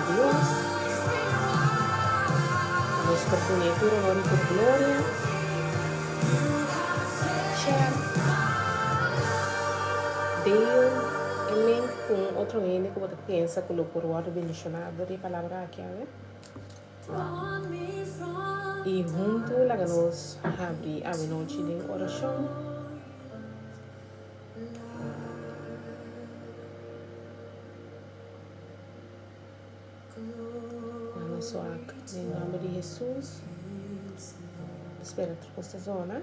Dios. Nos por pone tur honor i tur gloria. Share. Deel e link ku un otro hende ku bo ta pensa ku lo por wòrdu bendishoná dor di e palabra aki awe. I huntu laga nos habri awe nochi den orashon. Laga nos wak den nòmber di Hesus. Spera tur kos ta zona.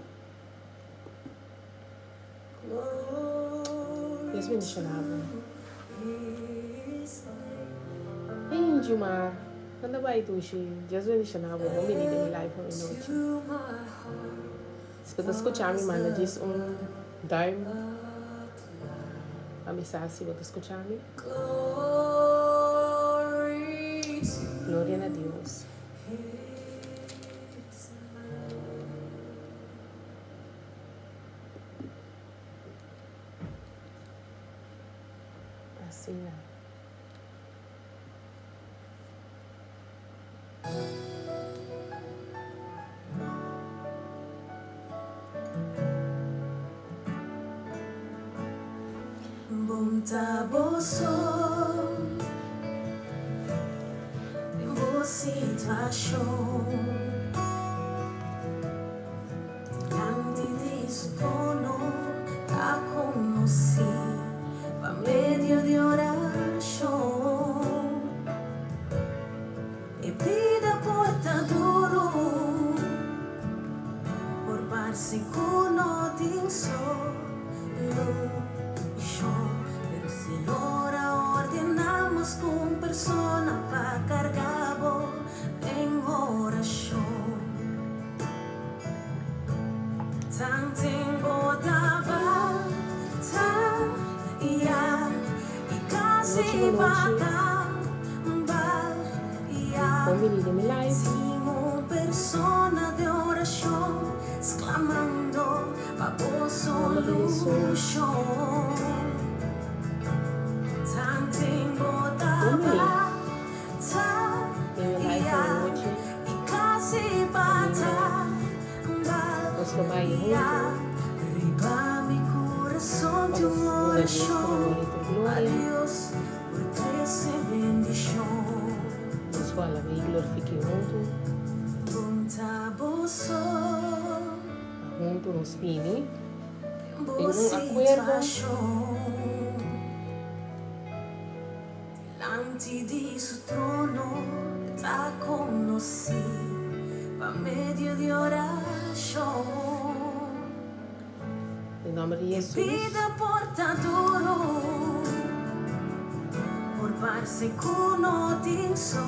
Dios bendiciona bo. Hey Jumar, anda bai dushi? Dios bendiciona bo. Bon bini den mi live awe nochi. Si bo ta scucha mi manda djis un duim pa mi sa si bo ta scucha mi. Gloria na Dios. Asina. Bon ta bo so den bo situashon. Dilanti di su trono ta konosí pa medio di orashon. E bida por ta duru, por parse ku no tin solushon, pero Señor a ordená mas ku un persona pa karga bo den orashon. Nochi bo nochi. Bon bini den mi live. Nomber di Hesus. Bon bini den mi live awe nochi. Kaminda nos lo bai huntu pa nos duna Dios tur honor i tur gloria. Nos por alab'é i glorifik'é huntu. Pa huntu nos bini den un akuerdo. Dilanti di su trono ta konosí pa medio di orashon. Den nomber di E Hesus. bida por ta duru, por parse ku no tin Sí.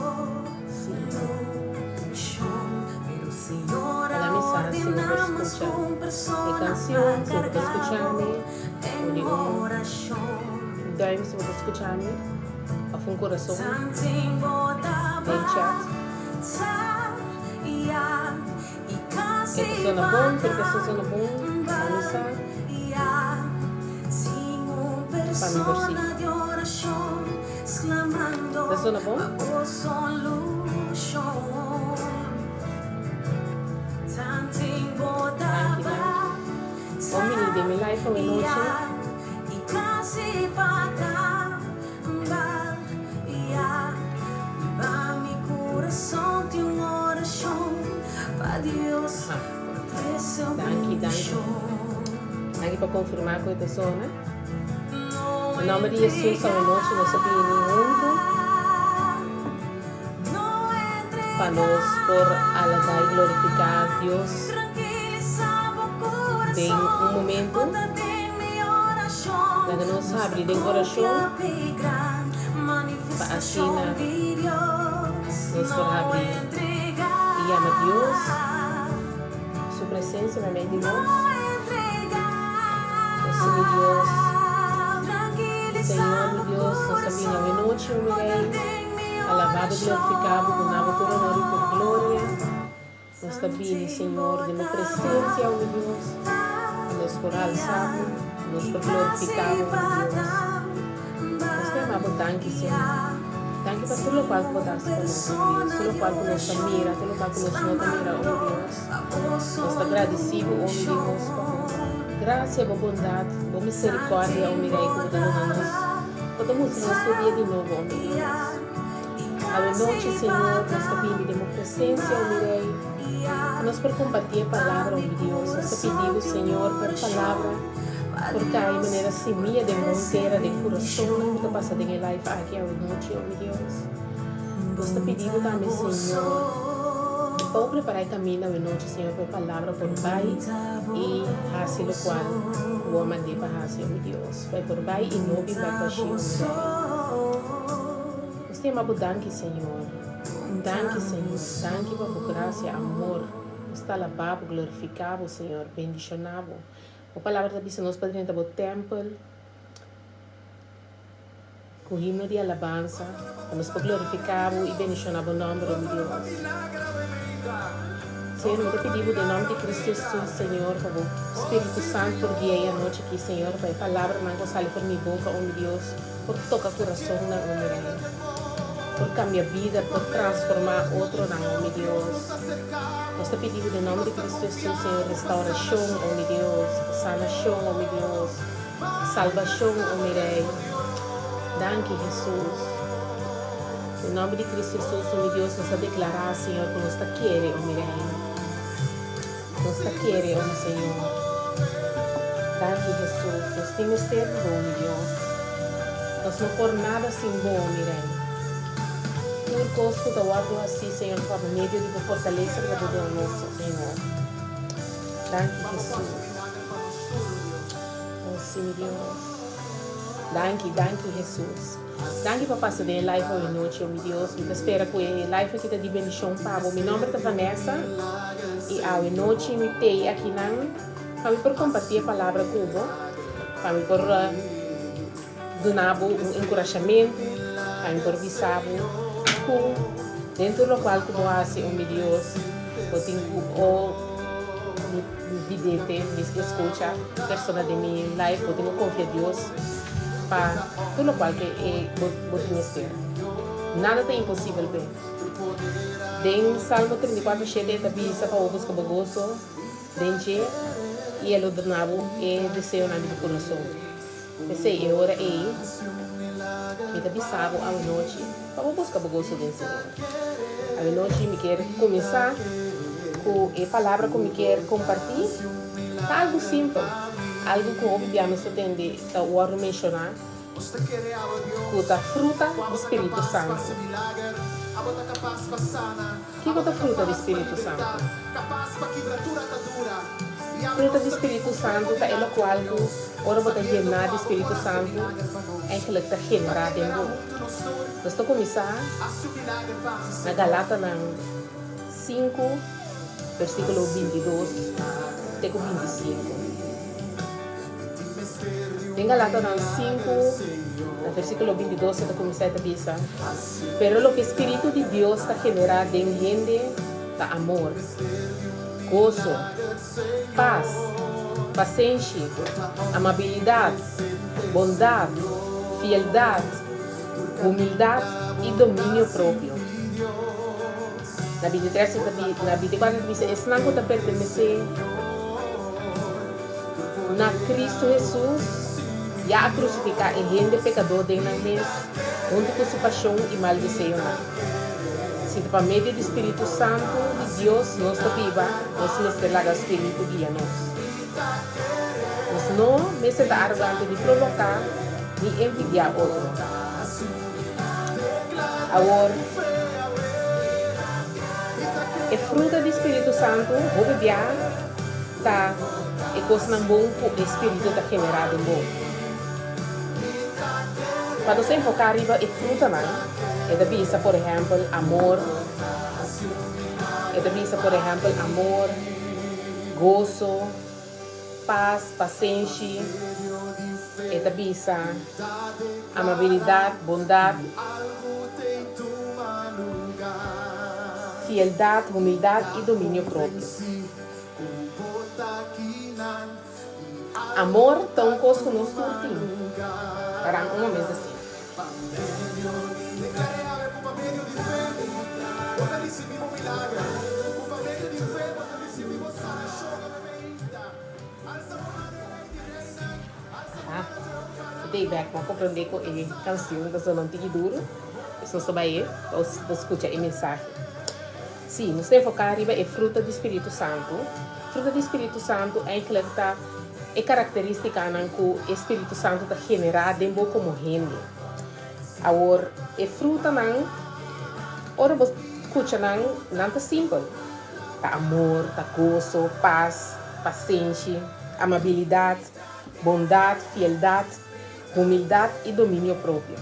solushon, pero Señor Laga a mi sa si bo ordená por mas skucha ku un e persona pa kansion, si bo ta karga skucha bo mi, den pone un. orashon. Duim si bo ta skucha mi of un kurason den chat. E ta sona bon, tur kos ta sona bon, laga mi sa pa mi por sigui. Ta sona bon? Danki, danki. Bon bini den mi live awe nochi. Aha. Danki, danki. Danki pa konfirmá ku e ta sona. Na nòmber di Hesus awe nochi nos a bini huntu pa nos por alabá i glorifiká Dios den un momentu. Laga nos habri den orashon pa asina nos por habri i yama Dios su presensia meimei di nos. Nos sigui Dios, Señor mi Dios, nos a bini awe nochi, o mi Rey, alabá bo, glorifiká bo, duna bo tur honor i tur gloria. Nos ta bini, Señor, den bo presencia, o mi Dios, pa nos por alsa bo, pa nos por glorifica bo, o mi Dios. Nos ta yama bo danki, Señor. Danki pa tur lokual ku bo ta hasi pa nos, o mi Dios, tur lokual ku nos ta mira, tur lokual ku nos no ta mira, o mi Dios. Nos ta gradisí bo, o mi Dios, pa bo grasia, bo bondat, bo miserikòrdia, o mi Rei, ku bo ta duna nos. Bo ta mustra nos tur dia di nobo, o mi Dios. Awe nochi, Señor, nos ta bini den bo presensia, o mi Rei, pa nos por kompartí e palabra, o mi Dios. Nos ta pidi bo, Señor, pa e palabra por kai manera simia den bon tera, den kurasonnan ku ta pasa den e live aki awe nochi, o mi Dios. Nos ta pidi bo tambe, Señor, pa bo prepará e kaminda awe nochi, Señor, pa e palabra por bai i hasi lokual ku bo a mand'é pa hasi, o mi Dios. Pa e por bai i no bin bèk bashí, o mi Rei. Nos ta yama bo danki, Señor. Danki, Señor. Danki pa bo grasia, amor. Nos ta alabá bo, glorifiká bo, Señor, bendishoná bo. Bo palabra ta bisa nos pa drenta bo tèmpel ku himno di alabansa, pa nos por glorifiká bo i bendishoná bo nòmber, o mi Dios. Señor, mi ta pidi bo den nòmber di Cristo Jesus, Señor, pa bo Spiritu Santu por guia e anochi aki, Señor, pa e palabranan ku a sali for mi boka, o mi Dios, por toka kurasonnan, o mi Rei, por kambia bida, por transformá otronan, o mi Dios. Nos ta pidi bo den nòmber di Cristo Jesus, Señor, restaurashon, o mi Dios, sanashon, o mi Dios, salbashon, o mi Rei. Danki, Jesus. Den nòmber di Cristo Jesus, o mi Dios, nos ta deklará, Señor, ku nos ta kere, o mi Rei. Nos ta kere, o mi Señor. Danki, Jesus. Nos tin mester di bo, mi Dios. Nos no por nada sin bo, mi Rei. Tur kos ku ta wòrdu hasí, Señor, ta pa medio di bo fortalesa ku bo duna nos, Señor. Danki, Hesus. Oh, sí, mi Dios. Danki, danki, Hesus. Danki pa pasa den e live awe nochi, oh mi Dios. Mi ta spera ku e live aki ta di bendishon pa bo. Mi nomber ta Vanessa i awe nochi mi tei akinan pa mi por kompartí e palabra ku bo, pa mi por Duna bo un enkurashamentu, pa mi por bisa bo ku den tur lokual ku bo hasi, o mi Dios, bo tin ku o mi vidente, mi eskucha, persona den mi life, bo tin ku konfia Dios pa tur lokual ku e bo tin mester. Nada ta imposibel p'e. Den Salmo 34, shete e ta bisa pa bo buska bo goso den dje i e lo duna bo e deseonan di bo kurason. P'esei e ora ei mi ta bisa bo awenochi pa bo buska bo goso den Señor. Awenochi mi kier kuminsá ku e palabra ku mi kier kompartí. Ta algu simpel, algu ku hopi bia nos ta tende ta wòrdu menshoná, ku ta fruta di Spiritu Santu. Kiko ta fruta di Spiritu Santu? Fruta di Spiritu Santu ta e lokual ku ora bo ta yená di Spiritu Santu eigenlijk ta generá den bo. Nos ta kuminsá na Galatanan 5 versíkulo 22 te ku 25. Den Galatanan 5 na versíkulo 22 e ta kuminsá e ta bisa, Pero loke Spiritu di Dios ta generá den hende ta amor, goso, pas, pasenshi, amabilidat, bondat, fieldat, humildat i dominio propio. Na 23 e ta na 24 e ta bisa, Esnan ku ta pertenesé na Kristu Hesus ya a krusifiká e hende pekadó den nan mes huntu ku su pashon i mal deseonan. Si ta pa medio di spiritu santu di Dios nos ta biba, nos mester laga spiritu guia nos. Nos no mester ta arogante ni provoká ni envidiá otro. Awor, e fruta di spiritu santu hopi bia ta e kosnan bon ku e spiritu ta generá den bo. Pa nos enfoká riba e frutanan, e ta bisa por ehèmpel amor, e ta bisa por ehèmpel amor, goso, pas, pasenshi, e ta bisa amabilidat, bondat, fieldat, humildat i dominio propio. Amor ta un kos ku nos tur tin. Paran un momento así. Ah, day back, m'a comprende cu e cancion ta sona un tiki duro, pues nos ta bay pa bo scucha e mensahe. Si, nos ta enfoca riba e fruta di Spiritu Santu. Fruta di Spiritu Santu eigenlijk ta e caracteristicanan cu e Spiritu Santu ta genera den bo como hende. Awor, e frutanan, ora bo scucha nan, nan ta simpel. Ta amor, ta goso, pas, pasenshi, amabilidat, bondat, fieldat, humildat i dominio propio.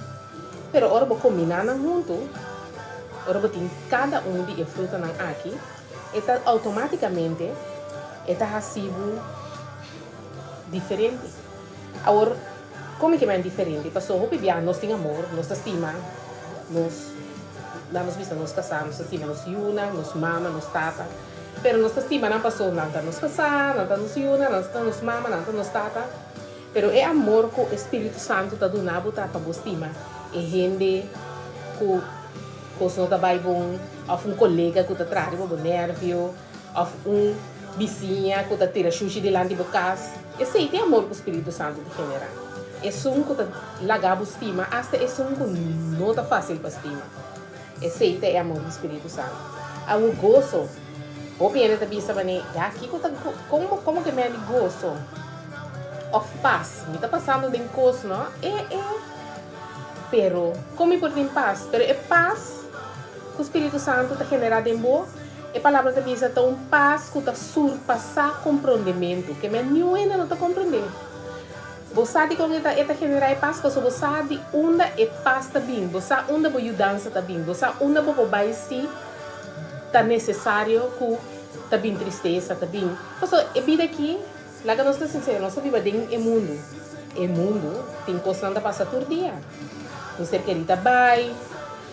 Pero ora bo kombiná nan huntu, ora bo tin kada un di e frutanan aki, e ta outomátikamente e ta hasi bo diferente. Awor, kon mi ke men diferente? Pasobra hopi bia nos tin amor, nos ta stima nos, laat nos bisa nos kasá, nos ta stima nos yunan, nos mama, nos tata. Pero nos ta stima nan pasobra nan ta nos kasá, nan ta nos yunan, nan ta nos mama, nan ta nos tata. Pero e amor ku e Spiritu Santu ta duna bo ta pa bo stima e hende ku kos no ta bai bon, òf un kolega ku ta traha riba bo nèrvio, òf un bisiña ku ta tira shushi dilanti bo kas. Esei ta e amor ku Spiritu Santu ta generá. Esun ku ta laga bo stima asta esun ku no ta fásil pa stima. Esei ta e amor di Spiritu Santu. Awor goso. Hopi hende ta bisa manera, ya kiko ta komo komo ke mende goso òf pas? Mi ta pasando den kos no? E e pero kon mi por tin pas? Pero e pas ku Spiritu Santu ta generá den bo, e palabra ta bisa ta un pas ku ta surpasá komprondementu. Ke men niun hende no ta komprondé. Bo sa dikon e ta e ta generá e pas? Pasobra bo sa di unda e pas ta bin. Bo sa unda bo yudansa ta bin. Bo sa unda bo por bai si ta nesesario ku ta bin tristesa, ta bin. Pasobra e bida aki, laga nos ta sinsero, nos ta biba den e mundu. E mundu tin kosnan ta pasa tur dia. Un ser kerí ta bai,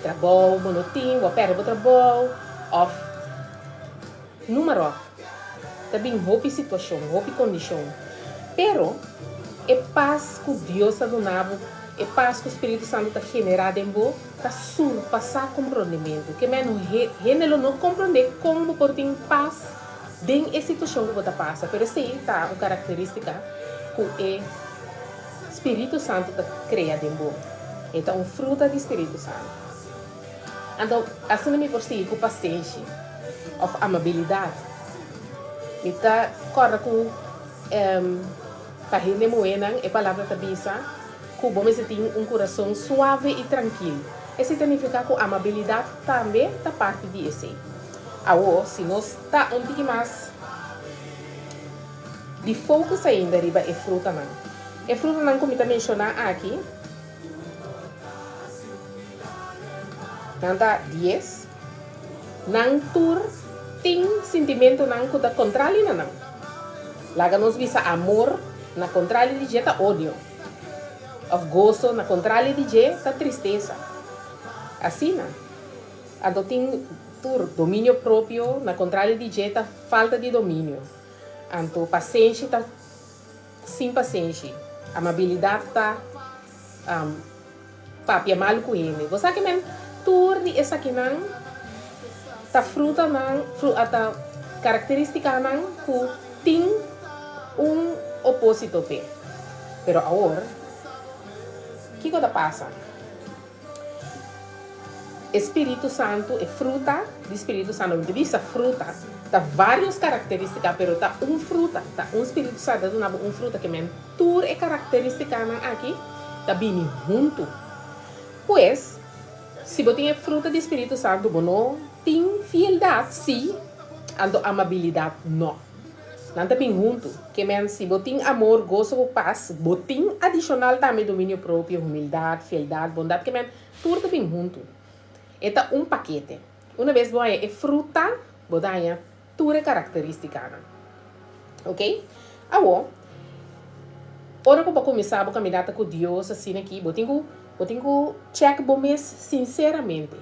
trabou bo no tin, bo a pèrdè bo trabou, òf número. Ta bin hopi situashon, hopi kondishon. Pero e pas ku Dios ta duna bo, e pas ku Spiritu Santu ta generá den bo, ta surpasá komprondementu. Ke men hende lo no komprondé kon bo por tin pas den e situashon ku bo ta pasa, pero esei ta un karakterístika ku e Spiritu Santu ta krea den bo. E ta un fruta di Spiritu Santu. Anto, asina mi por sigui ku pasenshi òf amabilidat. Mi ta kòrda ku pa hende muhénan e palabra ta bisa ku bo mester tin un kurason suave i trankil. Esei ta nifiká ku amabilidat tambe ta parti di esei. Awor, si nos ta un tiki mas di focus ainda riba e frutanan. E frutanan ku mi ta menshoná aki, nan ta dies. Nan tur tin sintimentunan ku ta kontrali na nan. Laga nos bisa amor na kontrali di dje ta odio, òf goso na kontrali di dje ta tristesa. Asina, anto tin tur dominio propio na kontrali di dje ta falta di dominio. Anto pasenshi ta sin pasenshi, amabilidat ta papia malu ku hende. Bo sa ke men tur di esakinan ta frutanan, ta karakteristikanan ku tin un oposito p'e. Pero awor, kiko ta pasa? E Spiritu Santu, e fruta di Spiritu Santu, mi ta bisa fruta, ta varios karakteristika, pero ta un fruta, ta un Spiritu Santu ta duna bo un fruta ke men tur e karakteristikanan aki ta bini huntu. Pues, si bo tin e fruta di Spiritu Santu, bo no tin fieldat, sí, anto amabilidat no. Nan ta bin huntu. Ke men si bo tin amor, goso ku pas, bo tin adishonal tambe dominio propio, humildat, fieldat, bondat. Ke men tur ta bin huntu. E ta un pakete. Una bes bo haña e fruta, bo ta haña tur e karakteristikanan. Ok? Awor, ora ku bo kuminsá bo kaminata ku Dios asina aki, bo tin ku bo tin ku chèk bo mes sinseramente.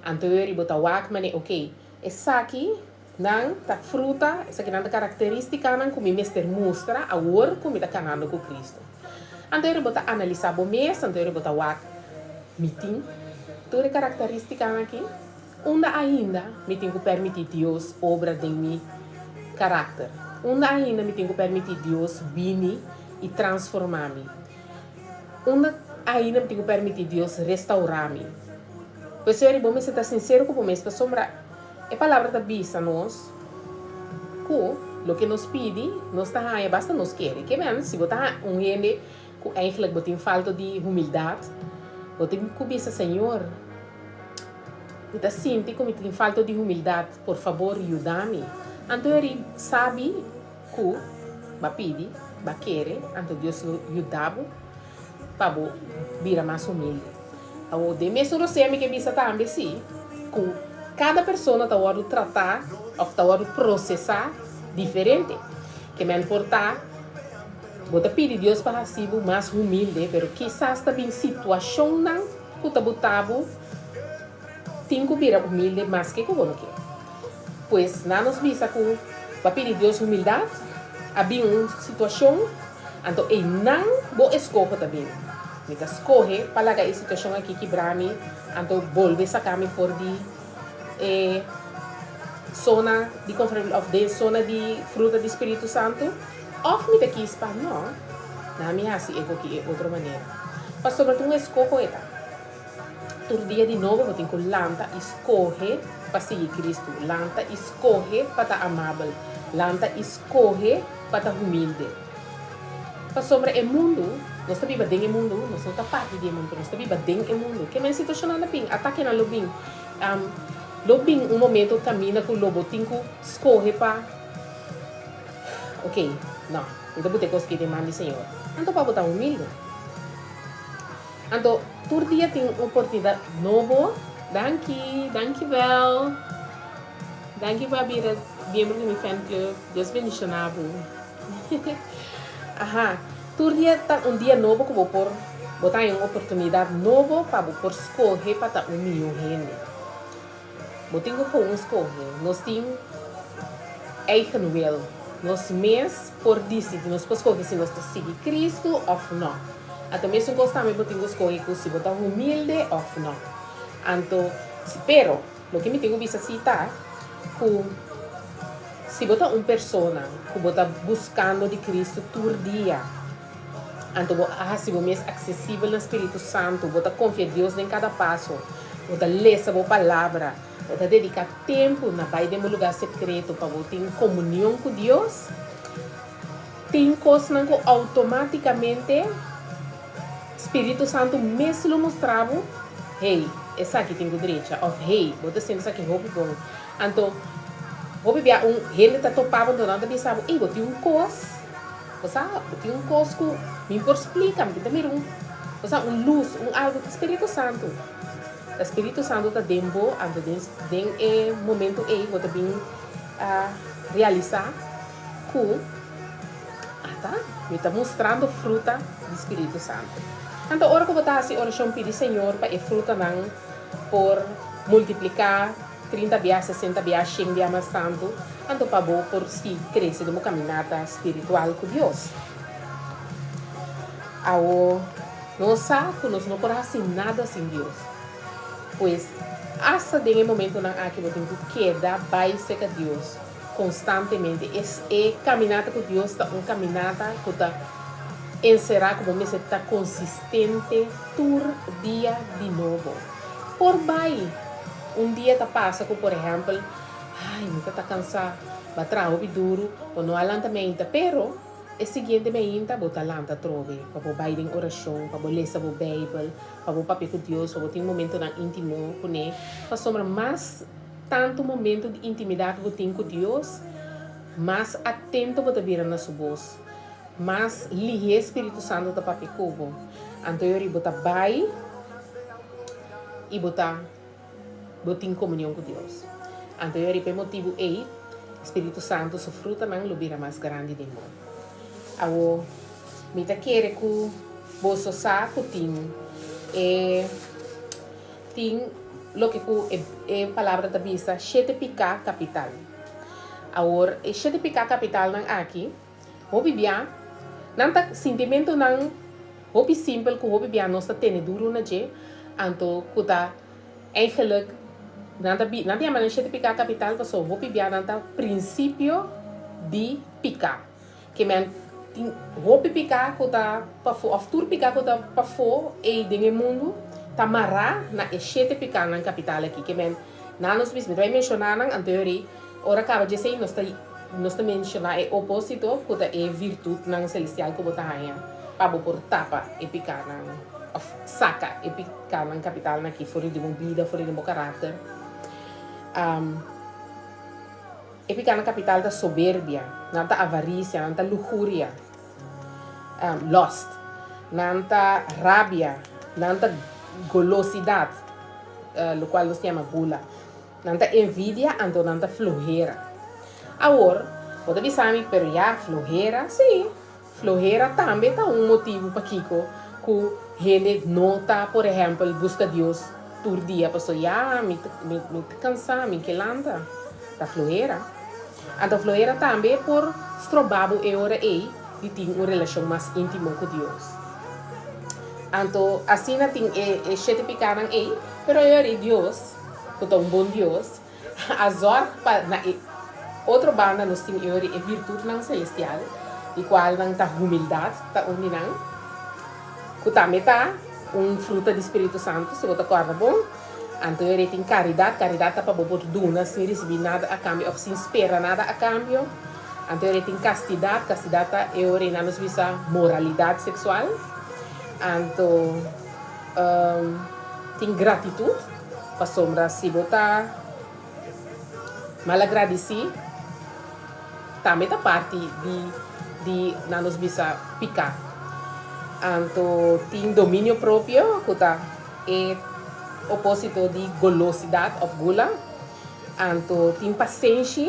Anto yori bo ta wak manera, ok, esaki Nan ta fruta, esakinan ta karakteristikanan ku mi mester mustra awor ku mi ta kanando ku Kristu. Anto ora bo ta analisá bo mes, anto ora bo ta wak, Mi tin tur e karakterístikanan akí? Unda ainda mi tin ku permití Dios obra den mi karakter? Unda ainda mi tin ku permití Dios bini i transformá mi? Unda ainda mi tin ku permití Dios restaurá mi? Pues seri bo mester ta sinsero ku bo mes pasobra e Palabra ta bisa nos ku loke nos pidi nos ta haña basta nos kere. Ke men si bo ta un hende ku eigentlik bo tin falta di humildat, bo tin ku bisa, Señor, Mi ta sinti ku mi tin falta di humildat, por fabor yuda mi. Anto eri sabi ku bo a pidi, bo a kere, anto Dios lo yuda bo pa bo bira mas humilde. Awor, den mesun rosea mi ke bisa tambe si ku kada persona ta wòrdu tratá òf ta wòrdu prosesá diferente. Ke men por ta bo ta pidi Dios pa hasi bo mas humilde, pero kisas ta bin situashonnan ku ta buta bo tin ku bira humilde maske ku bo no ke. Pues nan nos bisa ku bo a pidi Dios humildat, a bin un situashon, anto einan bo eskoho ta bin. Mi ta skohe pa laga e situashon aki kibra mi, anto bolbe saka mi for di e zona di konfortabilidat òf den zona di fruta di Spiritu Santu, òf mi ta kis pa no, nan mi hasi e koki e otro manera. Pasobra ta un eskoho e ta. Tur dia di nobo bo tin ku lanta i skohe pa sigui Kristu, lanta i skohe pa ta amabel, lanta i skohe pa ta humilde. Pasobra e mundu, nos ta biba den e mundu, nos no ta parti di e mundu, pero nos ta biba den e mundu. Ke men situashonnan ta bin, atakenan lo bin. Lo bin un momento kaminda ku lo bo tin ku skohe pa, ok, no, mi ta buta e kos aki den man di Señor. Anto pa bo ta humilde. Anto tur dia tin un oportunidad nobo. Danki, danki wel. Danki pa bira miembro di mi fan club. Dios bendiciona bo. Aha, tur dia ta un dia nobo ku bo por bo ta haña un oportunidad nobo pa bo por scoge pa ta un miho hende. Bo tin ku gewoon skohe. Nos tin eigen wil. Nos mes por disidi, nos por skohe si nos ta sigui Kristu òf nò. Anto mesun kos tambe bo tin ku skohe ku si bo ta humilde òf nò. Anto, pero, loke mi tin ku bisa si ta ku si bo ta un persona ku bo ta buskando di Kristu tur dia, Anto bo a hasi bo mes aksesibel na Spiritu Santu, bo ta konfia Dios den kada paso, bo ta lesa bo Palabra, bo ta dediká tempu na bai den bo lugá sekreto pa bo tin komunion ku Dios. Tin kosnan ku outomátikamente Spiritu Santu mes lo mustra bo, Hey, esaki tin ku drecha, òf Hey, bo ta sinti esaki hopi bon. Anto, hopi bia un hende ta topa bo, anto nan ta bisa bo, Ey, bo tin un kos. Bo sa, bo tin un kos ku mi por splika, mi ta mira un, bo sa, un lus, un algu, ta Spiritu Santu. Ta Spiritu Santu ta den bo, anto den, den e momentu ei bo ta bin a realisá ku, ata, mi ta mustrando fruta di Spiritu Santu. Anto ora ku bo ta hasi orashon pidi Señor pa e frutanan por multipliká, Trinta bia, sesenta bia, shen bia mas tantu, anto pa bo por sigui krese den bo kaminata spiritual ku Dios. Awo, nos sa ku nos no por hasi nada sin Dios. Pues, asta den e momentonan aki bo tin ku keda bai serka Dios konstantemente. Es e kaminata ku Dios ta un kaminata ku ta enserá ku bo mester ta konsistente tur dia di nobo. Por bai un dia ta pasa ku por ehèmpel, Ai, mi ta ta kansá, bo a traha hopi duru, bo no a lanta meinta. Pero, e siguiente meinta bo ta lanta atrobe pa bo bai den orashon, pa bo lesa bo Beibel, pa bo papia ku Dios, pa bo tin momentonan íntimo kuné. Pasobra mas tantu momento di intimidat bo tin ku Dios, mas atento bo ta bira na su bos, mas lihé spiritu santu ta papia ku bo. Anto yori bo ta bai i bo ta bo tin komunion ku Dios. Anto yori pa e motibu ei, spiritu santu su frutanan lo bira mas grandi den bo. Awo, mi ta kere ku boso sa ku tin e tin loke ku e e palabra ta bisa shete piká kapital. Awor, e shete piká kapitalnan aki, Hopi bia, nan ta sintimentunan hopi simpel ku hopi bia nos ta tene duru na dje, anto ku ta. Eigenlijk, nan ta bi, nan ta yama nan shete piká kapital pasobra hopi bia nan ta prinsipio di piká. Ke men tin hopi piká ku ta pafó òf tur piká ku ta pafó ei den e mundu ta mará na e shete pikánan kapital aki. Ke men nan nos mismo, mi ta bai menshoná nan anterior ora kaba djesei nos ta nos ta menshoná e opósito ku ta e virtutnan selestial ku bo ta haña pa bo por tapa e pikánan òf saka e pikánan kapitalnan aki for di bo bida, for di bo karakter. E pikánan kapital ta soberbia, nan ta avarisia, nan ta luhuria, lust, nan ta rabia, nan ta golosidat, lokual nos ta yama gula, nan ta envidia, anto nan ta flohera. Awor, bo ta bisa mi, pero ya, flohera? Sí, flohera tambe ta un motibu pakiko ku hende no ta, por ehèmpel, buska Dios tur dia, pasobra ya, mi mi ta kansá, mi ke lanta. Ta flohera. Anto flohera tambe por stroba bo e ora ei di tin un relashon mas íntimo ku Dios. Anto asina tin e e shete pikánan ei, pero e ora ei Dios, ku ta un bon Dios, a zòrg pa na e otro banda nos tin e ora ei e virtutnan selestial, di kualnan ta humildat ta un di nan, ku tambe ta un fruta di Spiritu Santu, si bo ta kòrda bon. Anto e rei tin karidat. Karidat ta pa bo por duna sin risibí nada a kambio òf sin spera nada a kambio. Anto e rei tin kastidat. Kastidat ta e ora nan nos bisa moralidat seksual. Anto tin gratitut, pasobra si bo ta malagradisí tambe ta parti di di nan nos bisa piká. Anto tin dominio propio ku ta E oposito di golosidat of gula. Anto tin pasenshi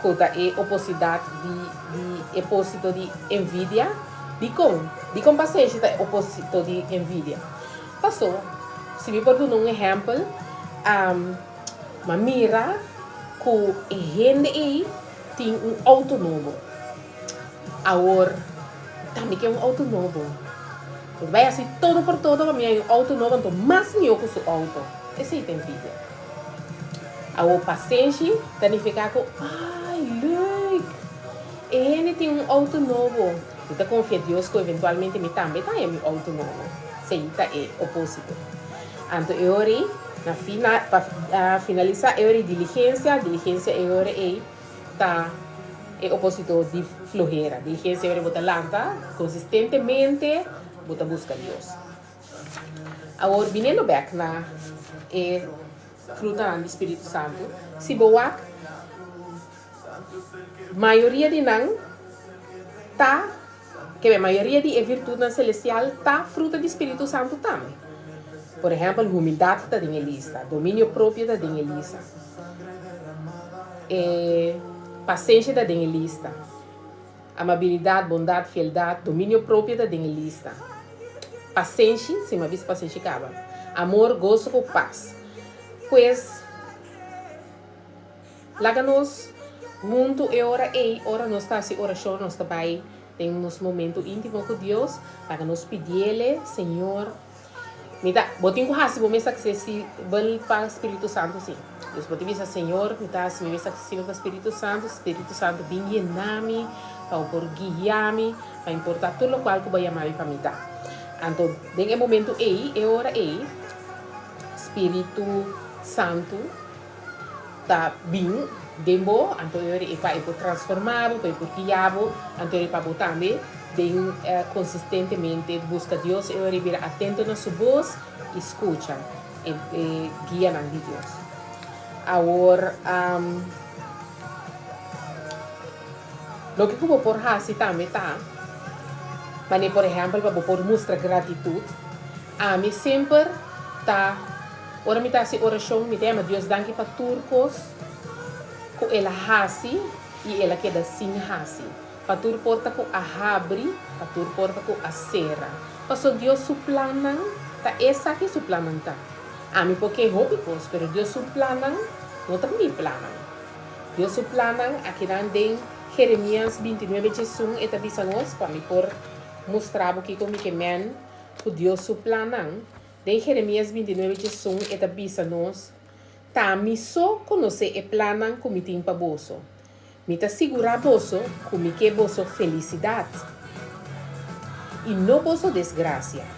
ku ta e oposidat di di e posito di envidia. Dikon? Dikon pasenshi ta e oposito di envidia? Paso, si mi por duna un ehèmpel, m'a mira ku e hende ei tin un outo nobo. Awor, ta mi ke un outo nobo. Mi ta bai hasi todo por todo pa mi hay un outo nobo anto mas mihó ku su outo. Esei ta envidia. Awor pasenshi ta nifiká ku, ay leuk! E hende tin un outo nobo. Mi ta konfia Dios ku eventualmente mi tambe ta haña mi outo nobo. Esei ta e opósito. Anto e ora ei, na fina, pa finalisá e ora ei diligensia, diligensia e ora ei ta e oposito di flohera. Diligensia ora bo ta lanta konsistentemente, bo ta buska Dios. Awor, biniendo bek na e frutanan di Spiritu Santu, si bo wak, mayoria di nan ta, kebe, mayoria di e virtutnan selestial ta fruta di Spiritu Santu tambe. Por ehèmpel, humildat ta den e lista, dominio propio ta den e lista. E pasenshi ta den e lista. Amabilidat, bondat, fieldat, dominio propio ta den e lista. Pasenshi, si mi a bisa pasenshi kaba. Amor, goso ku pas. Pues, laga nos huntu e ora ei, ora nos ta hasi orashon, nos ta bai den nos momento íntimo ku Dios, laga nos pidiele, Señor, Mi ta, bo tin ku hasi bo mes aksesibel pa Spiritu Santu si. Dus bo tin bisa, Señor, mi ta hasi mi mes aksesibel pa Spiritu Santu, Spiritu Santu bin yena mi, pa bo por guia mi, pa importa tur lokual ku bo a yama mi pa mi ta. Anto den e momentu ei, e ora ei, Spiritu Santu ta bin den bo, anto e ora ei pa e por transforma bo, pa e por guia bo, anto e ora ei pa bo tambe den konsistentemente buska Dios, e ora ei bira atento na su bos i skucha e e guianan di Dios. Awor, loke ku bo por hasi tambe ta, manera por ehèmpel pa bo por mustra gratitut, ami semper ta. Ora mi ta hasi orashon, mi ta yama Dios danki pa tur kos ku el a hasi i el a keda sin hasi, pa tur porta ku a habri, pa tur porta ku a sera. Paso Dios su plannan ta esaki su plannan ta. Ami por ke hopi kos, pero Dios su plannan no ta mi plannan. Dios su plannan akinan den Jeremias 29 diesun e ta bisa nos, pa mi por mustra bo kiko mi ke men ku Dios su plannan. Den Jeremias 29 diesun e ta bisa nos, Ta mi so konosé e plannan ku mi tin pa boso. Mi ta sigurá boso ku mi ke boso felisidat i no boso desgrasia.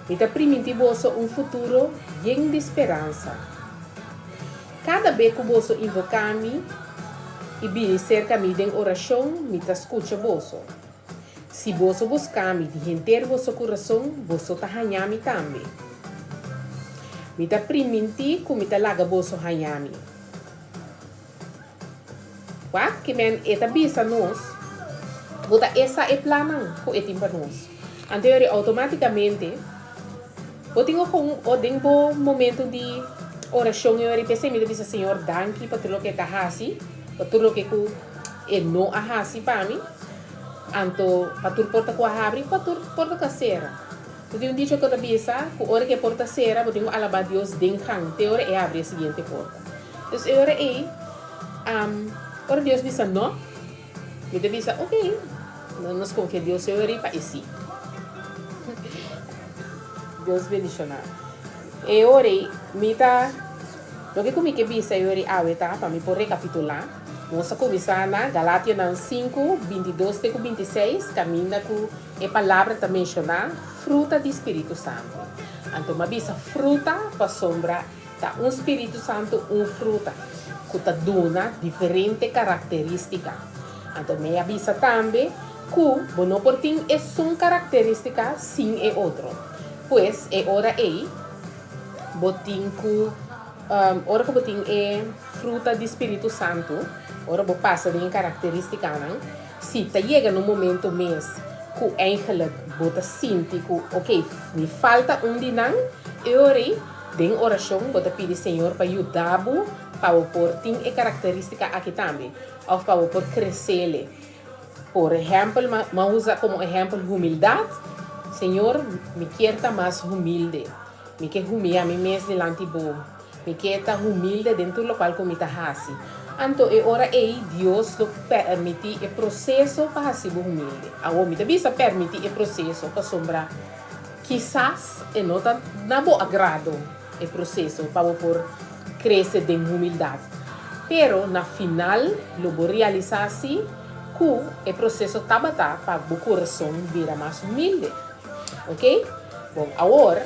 Mi ta primintí boso un futuro yen di speransa. Kada be ku boso invoká mi i bini serka mi den orashon, mi ta skucha boso. Si boso buska mi di henter boso kurason, boso ta haña mi tambe. Mi ta primintí ku mi ta laga boso haña mi. Wak, ke men e ta bisa nos, bo ta esa e plannan ku e tin pa nos. Anto yori outomátikamente bo tin ogon o den bo momento di orashon yori p'esei mi ta bisa Señor danki pa tur loke e ta hasi, pa tur loke ku e no a hasi pa mi, anto pa tur porta ku a habri, pa tur porta ku a sera. Bo tin un dicho ku ta bisa ku ora ku e porta sera bo tin ku alabá Dios den gan te ora e habri e siguiente porta. Dus e ora ei, ora Dios bisa no, mi ta bisa ok, nos konfia Dios e ora ei pa e sí. Dios bendishoná. E ora ei, mi ta, loke ku mi ke bisa e ora ei awe ta, pa mi por rekapitulá, nos a kuminsá na Galationan 5, 22 te ku 26, kaminda ku e palabra ta menshoná fruta di Spiritu Santu. Anto mi a bisa fruta pasobra Ta un spiritu santu un fruta ku ta duna diferente karakterístika. Anto mi a bisa tambe ku bo no por tin esun karakterístika sin e otro. Pues e ora ei bo tin ku ora ku bo tin e fruta di spiritu santu, ora bo pasa den e karakterístikanan, si ta yega na un momento mes ku eigenlijk bo ta sinti ku ok mi falta un di nan, e ora ei Den orashon bo ta pidi Señor pa yuda bo pa bo por tin e karakterístika aki tambe òf pa bo por kresele. Por ehèmpel, mi a usa komo ehèmpel humildat. Señor, mi kier ta mas humilde. Mi ke humiá mi mes dilanti bo. Mi ke ta humilde den tur lokual ku mi ta hasi. Anto e ora ei Dios lo permití e proseso pa hasi bo humilde. Awor mi ta bisa permití e proseso pasobra. Kisas e no ta na bo agrado e proseso pa bo por krese den humildat, pero na final lo bo realisá si ku e proseso tabata pa bo kurason bira mas humilde. Oke? Bon, awor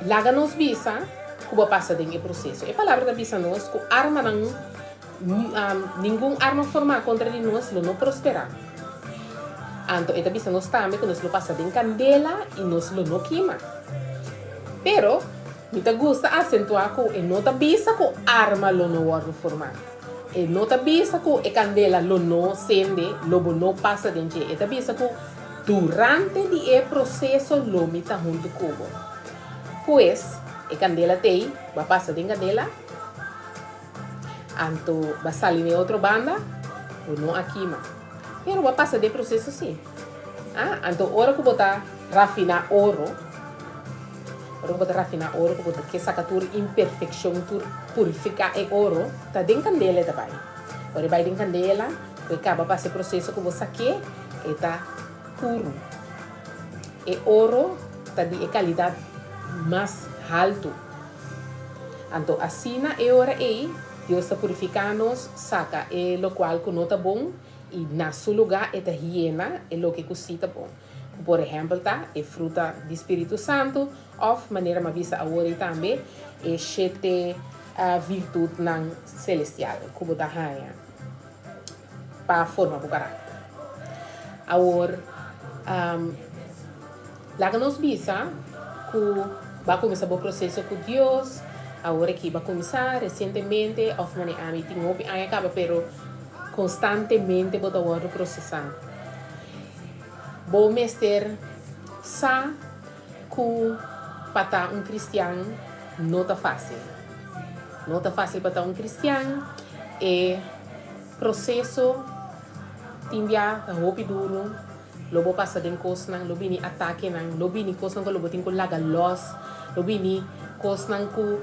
laga nos bisa ku bo a pasa den e proseso. E Palabra ta bisa nos ku armanan, ningun arma formá kontra di nos lo no prosperá. Anto e ta bisa nos tambe ku nos lo pasa den kandela i nos lo no kima. Pero, mi ta gusta asentuá ku e no ta bisa ku arma lo no wòrdu formá. E no ta bisa ku e kandela lo no sende, lo bo no pasa den dje. E ta bisa ku durante di e proseso lo mi ta huntu ku bo. Pues, e kandela t'ei, bo a pasa den kandela. Anto ba sali n'e otro banda, bo no a kima. Pero bo a pasa den proseso sí. Ah, anto ora ku bo ta rafiná oro, ora ku bo ta rafiná oro, ku bo ta ke saka tur imperfekshon, tur purifiká e oro, ta den kandela e ta bai. Ora e bai den kandela, ku e kaba pasa e proseso ku bo sak'é, e ta puru. E oro ta di e kalidat mas haltu. Anto asina e ora ei, Dios ta purifiká nos, saka e lokual ku no ta bon, i na su lugá e ta yena e loke ku sí ta bon, ku por ehèmpel ta e fruta di spiritu santu òf, manera mi a bisa awor ei tambe, e shete virtutnan selestial ku bo ta haña pa forma bo karakter. Awor. Laga nos bisa ku bo a kuminsá bo proseso ku Dios awor aki. Bo a kuminsá resientemente òf manera ami tin hopi aña kaba pero konstantemente bo ta wòrdu prosesá. Bo mester sa ku pa ta un kristian no ta fásil. No ta fásil pa ta un kristian. E proseso tin bia ta hopi duru. Lo bo pasa den kosnan, lo bini atakenan, lo bini kosnan ku lo bo tin ku laga lòs, lo bini kosnan ku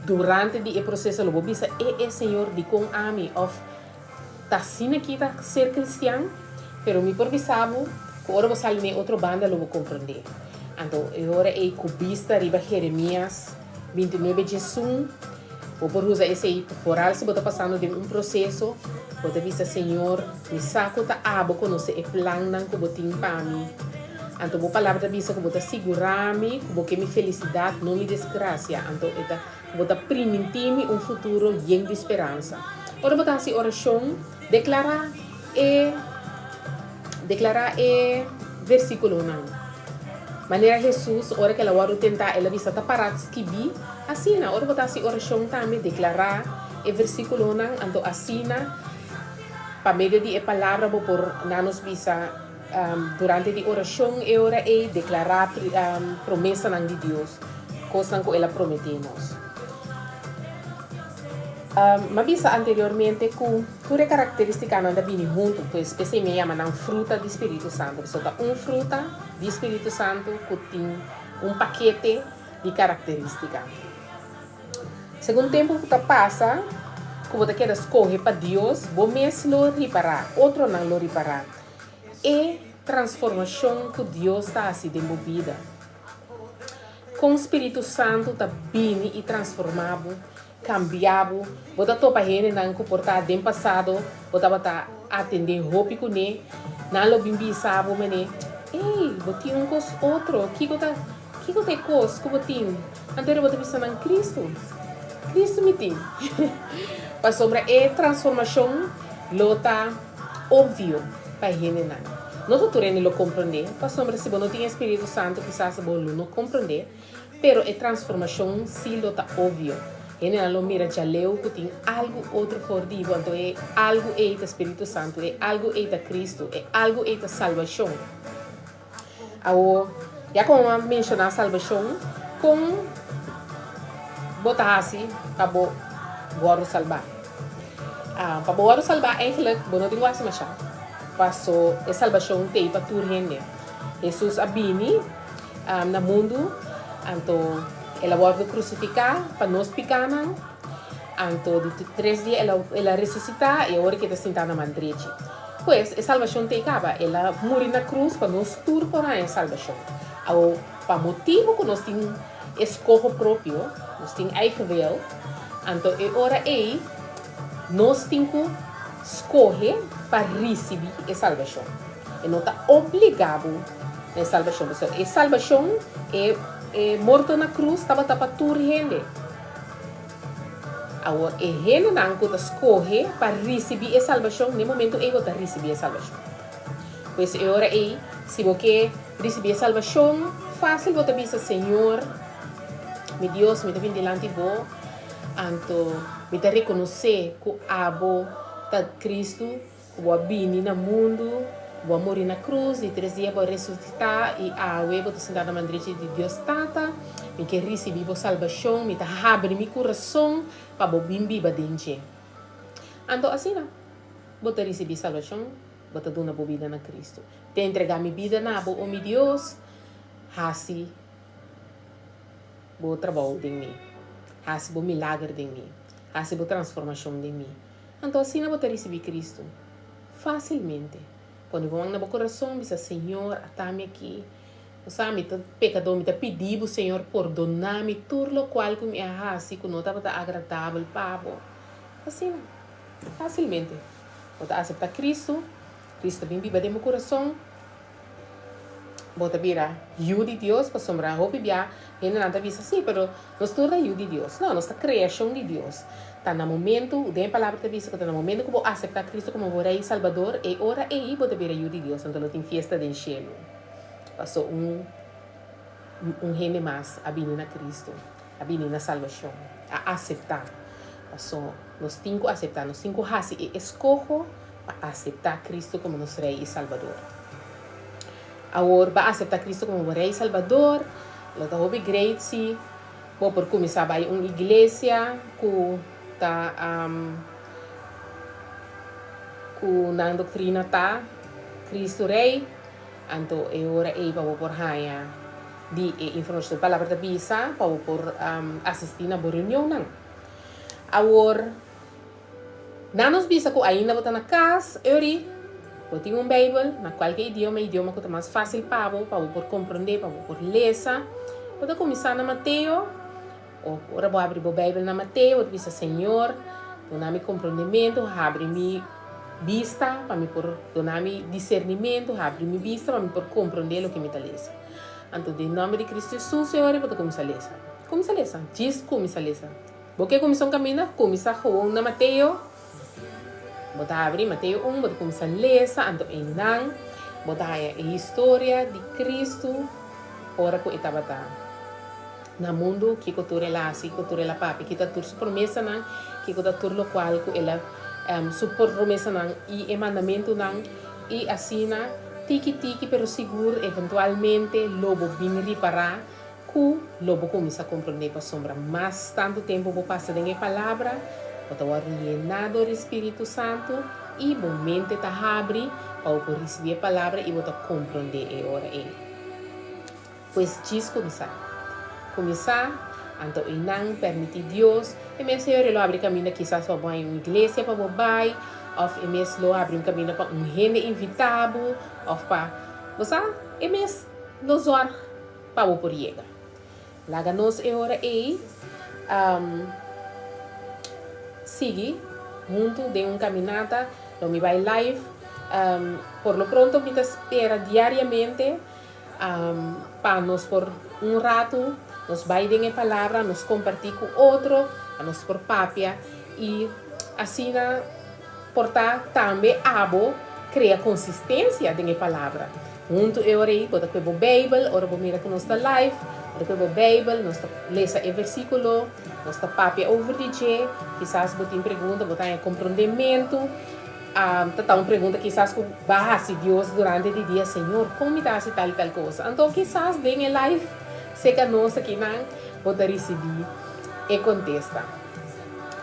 durante di e proseso lo bo bisa, E e Señor, dikon ami? Òf ta asina ki ta ser kristian? Pero mi por bisa bo ku ora bo sali na e otro banda lo bo komprondé. Anto e ora ei ku bista riba Jeremias 29 diesun, bo por usa esei foral si bo ta pasando den un proseso, bo ta bisa, Señor, mi sa ku ta abo konosé e plannan ku bo tin pa mi. Anto bo palabra ta bisa ku bo ta sigurá mi ku bo ke mi felisidat, no mi desgrasia. Anto e ta ku bo ta primintí mi un futuro yen di speransa. Ora bo ta hasi orashon, Deklará e Deklará e versíkulonan. Manera Hesus, ora ku el a wòrdu tentá, el a bisa, Ta pará skibí. Asina, ora bo ta hasi orashon tambe, deklará e versíkulonan, anto asina, pa medio di e palabra bo por na nos bisa durante di orashon e ora ei, deklará promesanan di Dios, kosnan ku el a prometé nos. M'a bisa anteriormente ku tur e karakteristikanan ta bini huntu, pues p'esei mi a yama nan fruta di Spiritu Santu. Pasobra ta un fruta di Spiritu Santu ku tin un pakete di karakteristika. Segun tempu ku ta pasa ku bo ta keda skohe pa Dios, bo mes lo ripará, otronan lo ripará e transformashon ku Dios ta hasi den bo bida. Kon Spiritu Santu ta bini i transformá bo, kambia bo? Bo ta topa hendenan ku por ta den pasado bo tabata atendé hopi kuné, nan lo bin bisa bo manera, Ey, bo tin un kos otro, kiko ta kiko ta e kos ku bo tin? Anto bo ta bisa nan, Kristu, Kristu mi tin. Pasobra e transformashon lo ta obvio pa e hendenan. No ta tur hende lo komprondé, pasobra si bo no tin e Spiritu Santu kisas bo lo no komprondé, pero e transformashon si lo ta obvio. Hendenan lo mira djaleu ku tin algu otro for di bo, anto e algu ei ta Spiritu Santu, e algu ei ta Kristu, e algu ei ta salbashon. Awor, ya komo a menshoná salbashon, kon bo ta hasi pa bo wòrdu salbá? Pa bo wòrdu salbá eigentlik bo no tin ku hasi mashá, paso e salbashon t'ei pa tur hende. Hesus a bini na mundu, anto el a wòrdu krusifiká pa nos pikánan, anto di tres dia el a resusitá i awor e ta sintá na man drechi. Pues, e salbashon t'ei kaba. El a muri na krus pa nos tur por haña salbashon. Awor, pa motibu ku nos tin eskoho propio, nos tin eigen wil, anto e ora ei nos tin ku skohe pa risibí e salbashon. E no ta obligá bo na e salbashon, pasobra e salbashon, e e morto na krus tabata pa tur hende. Awor, e hendenan ku ta skohe pa risibí e salbashon, na e momentu ei bo ta risibí e salbashon. Pues e ora ei, si bo ke risibí e salbashon, fásil bo ta bisa, Señor, mi Dios, mi ta bini dilanti bo, anto mi ta rekonosé ku abo ta Kristu, Ku bo a bini na mundu, bo a muri na krus, di tres dia bo a resusitá i awe bo ta sintá na man drechi di Dios Tata. Mi ke risibí bo salbashon, mi ta habri mi kurason pa bo bin biba den dje. Anto asina bo ta risibí salbashon, bo ta duna bo bida na Kristu. Te entregá mi bida na bo, o mi Dios, hasi bo trabou den mi, hasi bo milager den mi, hasi bo transformashon den mi. Anto asina bo ta risibí Kristu fásilmente. Pone bo man na bo kurason, bisa, Señor, ata mi aki. Bo sa, mi ta pekadó, mi ta pidi bo, Señor, pordoná mi tur lokual ku mi a hasi ku no tabata agradabel pa bo. Asina, fásilmente, bo ta aseptá Kristu, Kristu ta bin biba den bo kurason, bo ta bira yu di Dios, pasobra hopi bia hendenan ta bisa, Sí, pero nos tur ta yu di Dios. No, nos ta kreashon di Dios. Ta na momentu, den e Palabra ta bisa ku ta na momentu ku bo aseptá Kristu komo bo Rei i Salbador, e ora ei bo ta bira yu di Dios, anto lo tin fiesta den shelu. Paso un un hende mas a bini na Kristu, a bini na salbashon, a aseptá. Paso nos tin ku aseptá, nos tin ku hasi e eskoho pa aseptá Kristu komo nos Rei i Salbador. Awor, bo a aseptá Kristu komo bo Rei i Salbador, lo ta hopi great si bo por kuminsá bai un iglesia ku ta ku nan doktrina ta Kristu Rei, anto e ora ei pa bo por haña di e informashon. Palabra ta bisa pa bo por asistí na bo reunionnan. Awor, Nan nos bisa ku ainda bo ta na kas, Eury. Bo tin un Beibel na kualke idioma, e idioma ku ta mas fásil pa bo, pa bo por komprondé, pa bo por lesa. Bo ta kuminsá na Mateo, o ora bo habri bo Beibel na Mateo, bo ta bisa, Señor, duna mi komprondementu, habri mi bista pa mi por duna mi disernimentu, habri mi bista pa mi por komprondé loke mi ta lesa. Anto den nòmber di Kristu Hesus, e ora bo ta kuminsá lesa. Kuminsá lesa, djis kuminsá lesa. Bo ke kuminsá un kaminda? Kuminsá gewoon na Mateo. Bo ta habri Mateo un, bo ta kuminsá lesa, anto einan bo ta haña e historia di Kristu ora ku e tabata na mundu, kiko tur el a hasi, kiko tur el a papia, ki ta tur su promesanan, kiko ta tur lokual ku el a su promesanan i e mandamentunan, i asina tiki tiki pero sigur eventualmente lo bo bin ripará Ku lo bo kuminsá komprondé pasobra mas tantu tempu bo pasa den e Palabra, bo ta wòrdu yená dor di Spiritu Santu i bo mente ta habri pa bo por risibí e Palabra i bo ta komprondé e ora ei. Pues djis kuminsá. Kuminsá, anto einan permití Dios, e mes Señor e lo habri kaminda kisas pa bo haña un iglesia pa bo bai, òf e mes lo habri un kaminda pa un hende invitá bo, òf pa, bo sa, e mes lo zòrg. Pa bo por yega. Laga nos e ora ei sigui huntu den un caminata. Lo mi bai live. Por lo pronto mi ta spera diariamente pa nos por un ratu nos bai den e palabra, nos comparti cu otro, pa nos por papia y asina por ta tambe abo crea consistencia den e palabra. Huntu e ora ei bo ta kue bo Beibel, ora bo mira ku nos ta live, bo ta kue bo Beibel, nos ta lesa e versíkulo, nos ta papia over di dje, kisas bo tin pregunta, bo ta haña komprondementu, ta ta un pregunta kisas ku bo a hasi Dios durante di dia, Señor, kon mi ta hasi tal i tal kos? Anto kisas den e live serka nos akinan bo ta risibí e kontesta.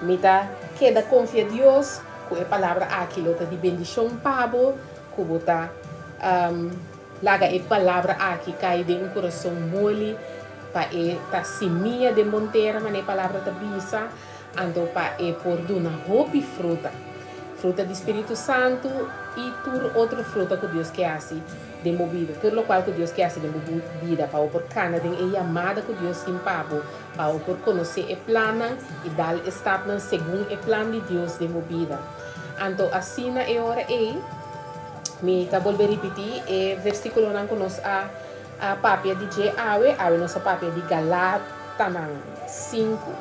Mi ta keda konfia Dios ku e palabra aki lo ta di bendishon pa bo. Ku bo ta laga e palabra aki kai den un kurason moli, pa e ta simia den bon tera, manera e palabra ta bisa, anto pa e por duna hopi fruta, fruta di Spiritu Santu i tur otro fruta ku Dios ke hasi den bo bida, tur lokual ku Dios ke hasi den bo bida, pa bo por kana den e yamada ku Dios tin pa bo, pa bo por konosé e plannan i dal e stapnan segun e plan di Dios den bo bida. Anto asina e ora ei, mi ta bolbe ripití e versíkulonan ku nos a a papia di dje awe. Awe nos a papia di Galatanan sinku,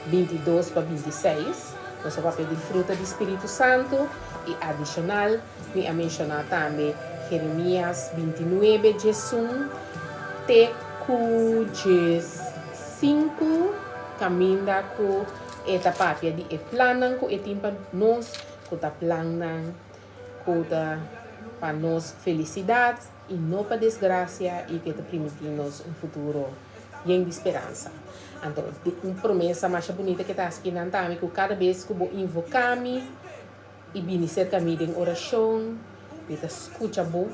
22 pa 26. Nos a papia di fruta di Spiritu Santu i adishonal mi a menshoná tambe Jeremias 29, 11 te ku 15, kaminda ku E ta papia di e plannan ku e tin pa nos, ku ta plannan ku ta pa nos felisidat i no pa desgrasia i ku e ta primintí nos un futuro yen di speransa. Anto, un promesa masha bunita ku e ta hasi kinan tambe ku kada bes ku bo invoká mi i bini serka mi den orashon, mi ta skucha bo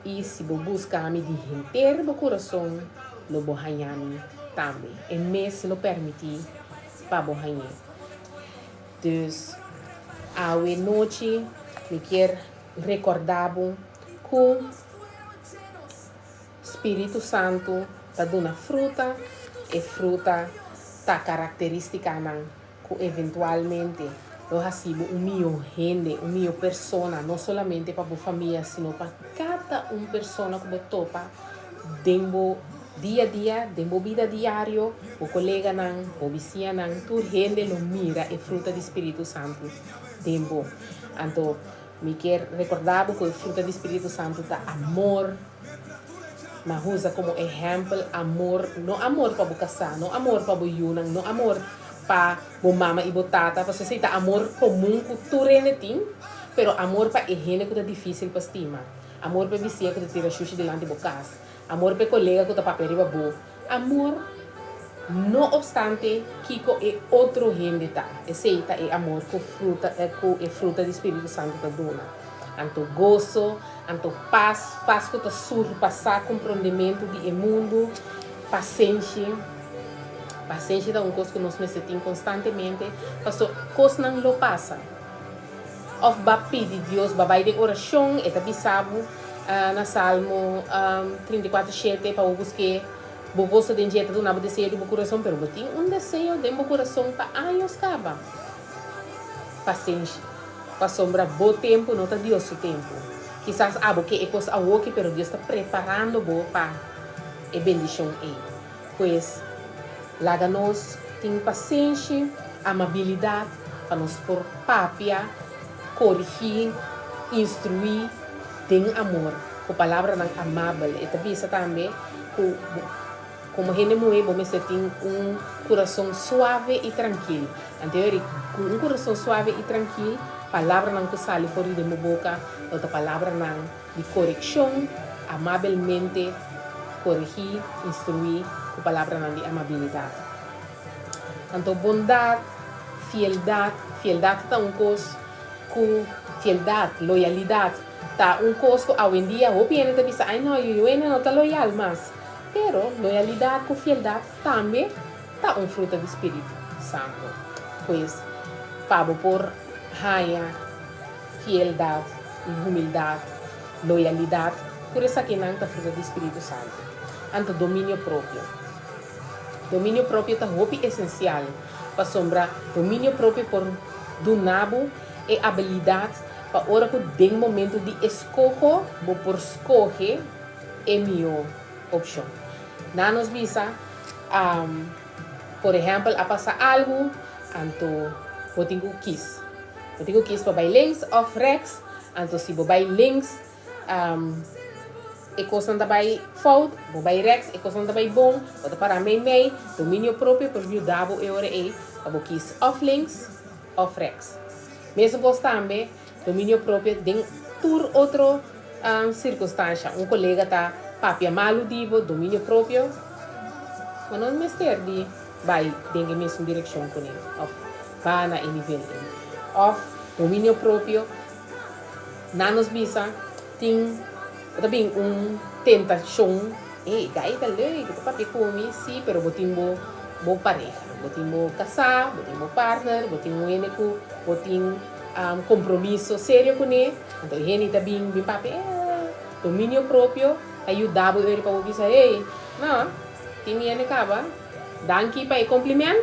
i si bo buska mi di henter bo kurason, lo bo haña mi tambe. E mes lo permití pa bo hañ'é. Dus, awe nochi mi kier rekordá bo ku Spiritu Santu ta duna fruta, e fruta ta karakterístikanan ku eventualmente lo hasi bo un mihó hende, un mihó persona, no solamente pa bo famia, sino pa kada un persona ku bo topa den bo dia a dia, den bo bida diario, bo koleganan, bo bisiñanan, tur hende lo mira e fruta di Spiritu Santu den bo. Anto mi kier rekorda bo ku e fruta di Spiritu Santu ta amor. Ma usa komo ehèmpel amor, no amor pa bo kasá, no amor pa bo yunan, no amor pa bo mama i bo tata, pasobra esei ta amor komun ku tur hende tin, pero amor pa e hende ku ta difísil pa stima, amor pa e bisiña ku ta tira shushi dilanti bo kas, amor pa e kolega ku ta papia riba bo, amor no opstante kiko e otro hende ta. Esei ta e amor ku fruta ku e fruta di spiritu santu ta duna. Anto goso, Anto pas, pas ku ta surpasá komprondementu di e mundu, pasenshi. Pasenshi ta un kos ku nos mester tin konstantemente, paso kosnan lo pasa. Òf b'a pidi Dios, b'a bai den orashon, e ta bisa bo na Salmo 34, 7 pa bo busk'é, bo goso den dje, e ta duna bo deseo di bo kurason, pero bo tin un deseo den bo kurason pa años kaba. Pasenshi. Pasobra bo tempu no ta Dios su tempu. Kisas abo ke e kos awoki, pero Dios ta preparando bo pa e bendishon ei. Pues, laga nos tin pasenshi, amabilidat, pa nos por papia, korigí, instruí den amor, ku palabranan amabel. E ta bisa tambe ku komo hende muhé bo mester tin un kurason suave i trankil. Anto e ora ku un kurason suave i trankil, palabranan ku sali for di den bo boka lo ta palabranan di korekshon, amabelmente koregí, instruí ku palabranan di amabilidat. Anto bondat, fieldat, fieldat ta un kos ku fieldat, loyalidat, ta un kos ku awendia hopi hende ta bisa, ai no, yu hende no ta loyal mas. Pero loyalidat ku fieldat tambe ta un fruta di spiritu santu. Pues, pa bo por haña fieldat i humildat, loyalidat, tur esakinan ta fruta di spiritu santu. Anto dominio propio. Dominio propio ta hopi esensial, pasobra dominio propio por duna bo e abilidat pa ora ku den momentu di eskoho bo por skohe e mihó opshon. Na nos bisa, por ehèmpel a pasa algu, anto bo tin ku kis. Bo tin ku kis pa bai links òf rèks, anto si bo bai links, E kosnan ta bai fout, bo bai rèks, e kosnan ta bai bon, bo ta pará mei mei. Dominio propio por yuda bo e ora ei pa bo kis òf links òf rèks. Mesun kos tambe, dominio propio den tur otro sirkunstansha. Un kolega ta papia malu di bo, dominio propio, bo no mester di bai den e mesun direkshon kuné òf ba na e nivel ei. Òf dominio propio. Nan nos bisa tin ta bin un tentashon, ey gai ta leuk, ta papia ku mi, si, pero bo tin bo bo pareha, bo tin bo kasá, bo tin bo partner, bo tin un hende ku bo tin kompromiso serio kuné, anto e hende ta bin bin papia, eh, dominio propio ta yuda bo eri pa bo bisa, ey, no, tin mi hende kaba, danki pa e kompliment,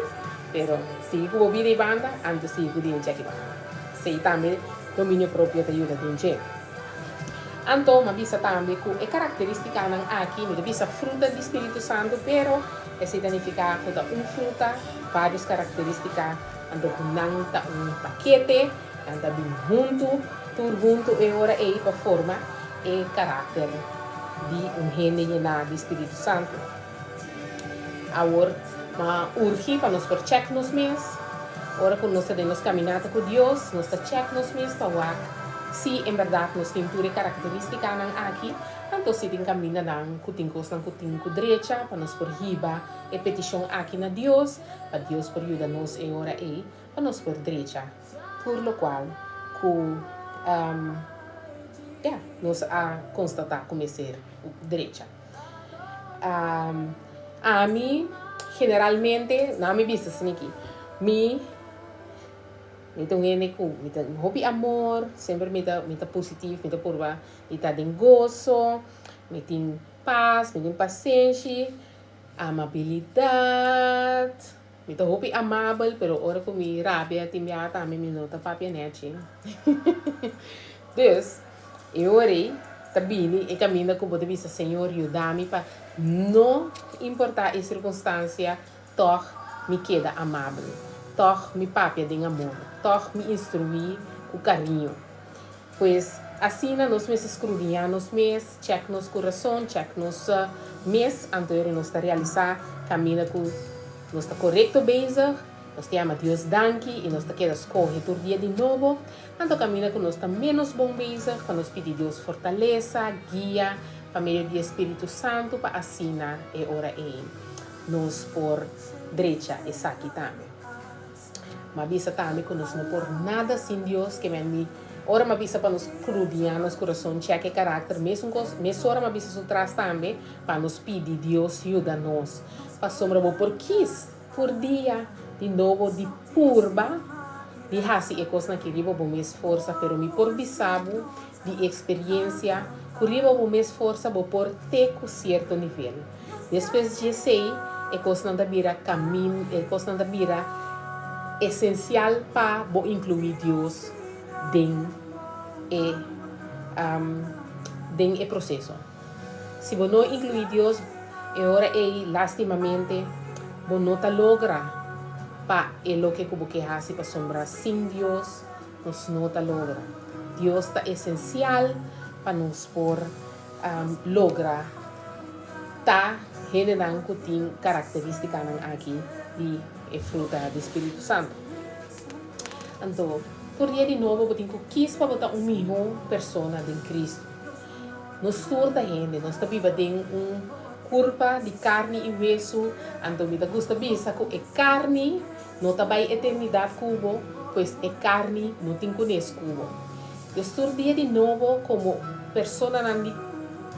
pero sigui ku bo bida ei banda, ami ta sigui ku di mi chèki banda. Esei tambe Dominio propio ta yuda den dje. Anto m'a bisa tambe ku e karakteristikanan aki, mi ta bisa fruta di Spiritu Santu, pero esei ta nifiká ku ta un fruta, vários karakteristika, anto ku nan ta un pakete, nan ta bin huntu, tur huntu e ora ei pa forma e karakter di un hende yená di Spiritu Santu. Awor, m'a urgi pa nos por chèk nos mes. Ora ku nos ta den nos kaminata ku Dios, nos ta chèk nos mes pa wak si en bèrdat nos tin tur e karakterístikanan aki. Anto si tin kamindanan ku tin kosnan ku tin ku drecha pa nos por hiba e petishon aki na Dios, pa Dios por yuda nos e ora ei pa nos por drecha tur lokual ku ya nos a konstatá ku mester drecha. Ami generalmente, na mi bista asina aki, mi mi ta un hende ku mi ta hopi amor, semper mi ta mi ta positivo, mi ta purba di ta den goso, mi tin pas, mi tin pasenshi, amabilidat, mi ta hopi amabel, pero ora ku mi rabia tin biaha tambe mi no ta papia nechi. Dus, e ora ei ta bini e kaminda ku bo ta bisa, Señor, yuda mi pa no importá e sirkunstansia, tòg mi keda amabel, tòg mi papia den amor, tòg mi instruí ku kariño. Pues, asina nos mester skrudiñá nos mes, chèk nos kurason, chèk nos mes, anto e ora nos ta realisá kaminda ku nos ta korekto bezig, nos ta yama Dios danki i nos ta keda skohe tur dia di nobo. Anto kaminda ku nos ta ménos bon bezig pa nos pidi Dios fortalesa, guia pa medio di e Spiritu Santu pa asina e ora ei nos por drecha esaki tambe. M'a bisa tambe ku nos no por nada sin Dios, ke men di ora m'a bisa pa nos krudiá nos kurason, chèk e karakter, mesun kos mesora m'a bisa su tras tambe pa nos pidi Dios yuda nos, pasobra bo por kis tur dia di nobo di purba. di hasi e kosnan aki riba bo mes forsa, pero mi por bisa bo di eksperiencia ku riba bo mes forsa bo por te ku sierto nivel. Despues di esei e kosnan ta bira kamin, e kosnan ta bira esensial pa bo inkluí Dios den e den e proseso. Si bo no inkluí Dios e ora ei lastimamente bo no ta logra pa e loke ku bo ke hasi pasobra sin Dios nos no ta logra. Dios ta esensial pa nos por logra ta hendenan ku tin karakteristikanan aki di e fruta di Spiritu Santu. Anto, tur dia di nobo bo tin ku kis pa bo ta un mihó persona den Kristu. Nos tur ta hende, nos ta biba den un kurpa di karni i wesu, anto mi ta gusta bisa ku e karni no ta bai eternidat ku bo, pues e karni no tin kunes ku bo. Nos tur dia di nobo komo personanan di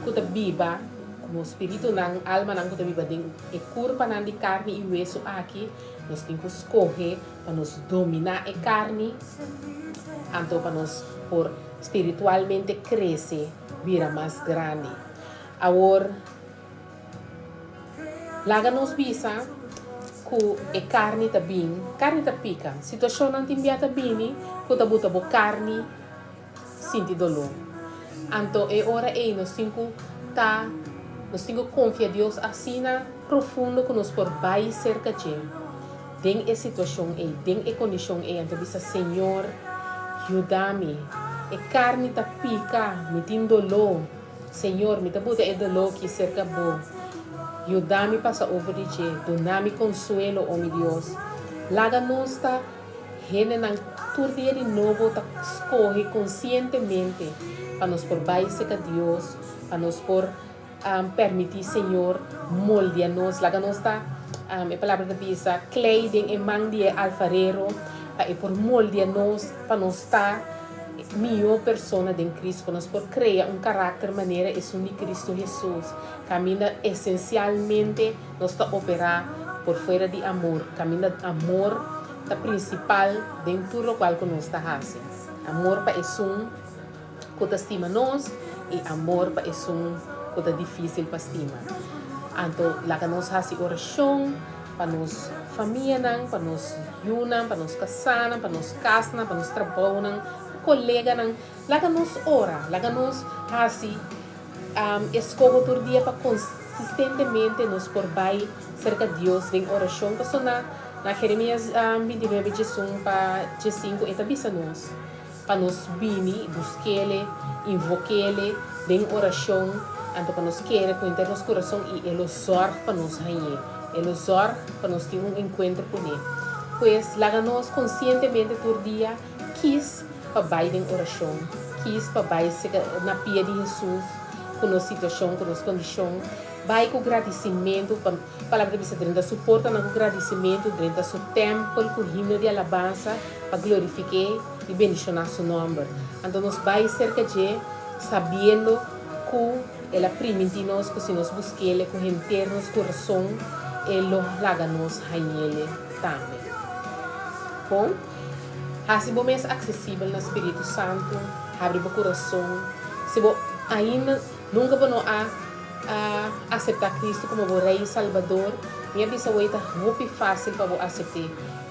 ku ta biba, komo spiritunan, almanan ku ta biba den e kurpanan di karni i wesu aki, nos tin ku skohe pa nos dominá e karni, anto pa nos por spiritualmente krese, bira mas grandi. Awor, laga nos bisa ku e karni ta bin, karni ta pika. Situashonnan tin bia ta bini ku ta buta bo karni sinti doló. Anto e ora ei nos tin ku ta, nos tin ku konfia Dios asina profundo ku nos por bai serka dje den e situashon ei, den e kondishon ei. Anto bisa, Señor, yuda mi. E karni ta pika, mi tin doló. Señor, mi ta buta e doló ki serka Bo. Yuda mi pasa over di dje. Duna mi konsuelo, o mi Dios. Laga nos ta hendenan ku tur dia di nobo ta skohe konsientemente pa nos por bai serka Dios, pa nos por permití Señor moldia nos. Laga nos ta, e palabra ta bisa, klei den e man di e alfarero, pa e por moldia nos pa nos ta mihó persona den Cristo, pa nos por krea un karakter manera esun di Cristo Hesus, kaminda esensialmente nos ta operá por fuera di amor, kaminda amor ta prinsipal den tur lokual ku nos ta hasi. Amor pa esun ku ta stima nos i amor pa esun ku ta difísil pa stima. Anto laga nos hasi orashon pa nos famianan, pa nos yunan, pa nos kasánan, pa nos kasnan, pa nos trabounan, koleganan. Laga nos ora, laga nos hasi eskoho tur dia pa konsistentemente nos por bai serka Dios den orashon. Pasobra na Jeremias 29, 11 pa 15 e ta bisa nos. Pa nos bini, busk'Ele, invok'Ele den orashon, anto pa nos kere ku henter nos kurason i E lo zòrg pa nos hañ'é. E lo zòrg pa nos tin un enkuentro kuné. Pues, laga nos konsientemente tur dia kis pa bai den orashon, kis pa bai seka na pia di Hesus ku nos situashon, ku nos kondishon. Bai ku gradisimentu, pa Palabra ta bisa drenta su portanan ku gradisimentu, drenta su tèmpel ku himno di alabansa pa glorifik'é i bendishoná su nòmber. Anto nos bai serka dje sabiendo ku el a primintí nos ku si nos busk'Ele ku henter nos kurason, e lo laga nos hañ'Ele tambe. Bon, hasi bo mes aksesibel na Spiritu Santu, habri bo kurason. Si bo ainda nunka bo no a a aseptá Kristu komo bo Rei i Salbador, mi a bisa bo ei ta hopi fásil pa bo asept'é.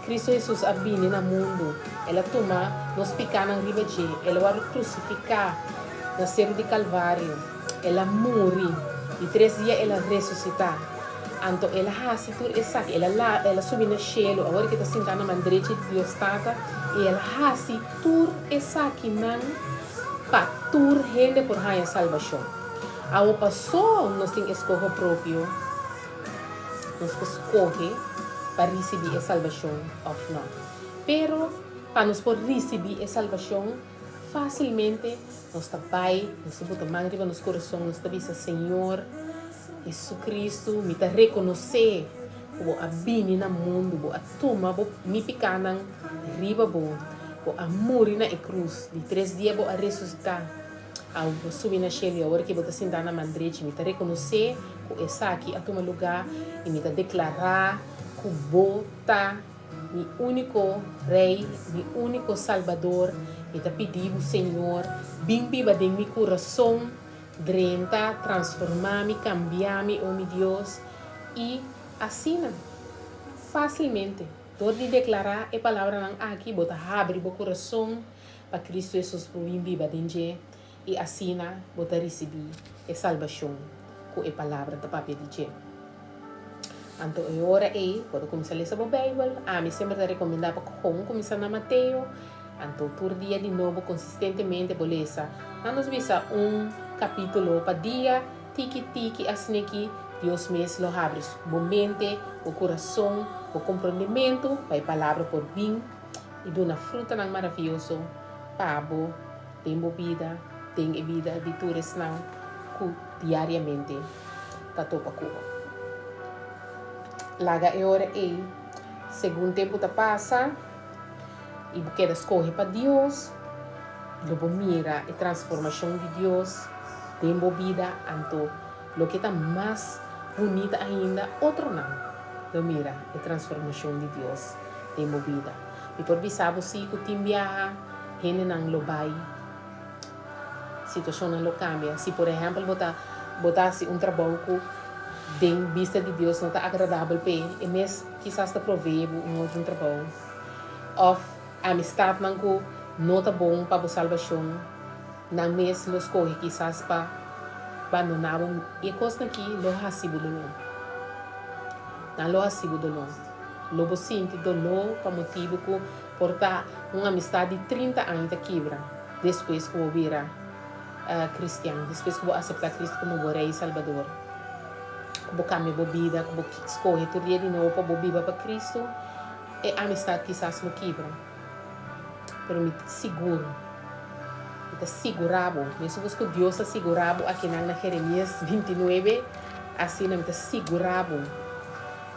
Kristu Hesus a bini na mundu, El a tuma nos pikánan riba dje, El a wòrdu krusifiká na seru di Kalvario, El a muri, di tres dia El a resusitá. Anto El a hasi tur esaki, El a la, El a subi na shelu, awor ke ta sintá na man drechi di Dios Tata, i El a hasi tur esakinan pa tur hende por haña salbashon. Awo pasó nos tin eskoho propio. Nos por skohe pa risibí e salbashon òf nò. Pero, pa nos por risibí e salbashon, fásilmente nos ta bai, nos ta buta man riba nos kurason, nos ta bisa, Señor Jesucristo, mi ta rekonosé ku bo a bini na mundu, bo a tuma bo mi pikánan riba bo, bo a muri na e krus, di tres dia bo a resusitá. Awe bo subi na shelu i awor ki bo ta sintá na man drechi, mi ta rekonosé ku esaki a tuma lugá i mi ta deklará ku bo ta. Mi úniko Rei, mi úniko Salbador, mi ta pidi bo, Señor, bin biba den mi kurason, drenta, transformá mi, kambiá mi, o mi Dios. I asina, fásilmente, dor di deklará e palabranan aki, bo ta habri bo kurason pa Kristu Hesus por bin biba den dje, i asina bo ta risibí e salbashon ku e Palabra ta papia di dje. Anto e ora ei bo ta kuminsá lesa bo Beibel. Ami semper ta rekomendá pa kon kuminsá na Mateo. Anto tur dia di nobo konsistentemente bo lesa, nan nos bisa un kapítulo pa dia, tiki tiki asin'aki Dios mes lo habri bo mente, bo kurason, bo komprondementu pa e Palabra por bin i duna frutanan maravioso pa bo. Den bo bida, den e bida di tur esnan ku diariamente ta topa ku bo. Laga e ora ei, segun tempu ta pasa i bo keda skohe pa Dios, lo bo mira e transformashon di Dios den bo bida, anto loke ta mas bunita ainda, otronan lo mira e transformashon di Dios den bo bida. Mi por bisa bo si ku tin biaha hendenan lo bai, situashonnan lo kambia. Si por ehèmpel bo ta bo ta hasi un trabou ku den bista di Dios no ta agradabel p'e, e mes kisas ta provee bo un otro trabou. Òf amistatnan ku no ta bon pa bo salbashon, nan mes lo skohe kisas pa bandoná bo. E kosnan aki lo hasi bo doló. Nan lo hasi bo doló. Lo bo sinti doló pa motibu ku por ta un amistat di 30 aña ta kibra despues ku bo bira kristian, despues ku bo aseptá Kristu komo bo Rei i Salbador, ku bo kambia bo bida, ku bo skohe tur dia di nobo pa bo biba pa Kristu, e amistat kisas lo kibra. Pero mi ta sigur, mi ta sigurá bo, meskos ku Dios a sigurá bo akinan na Jeremias 29, asina mi ta sigurá bo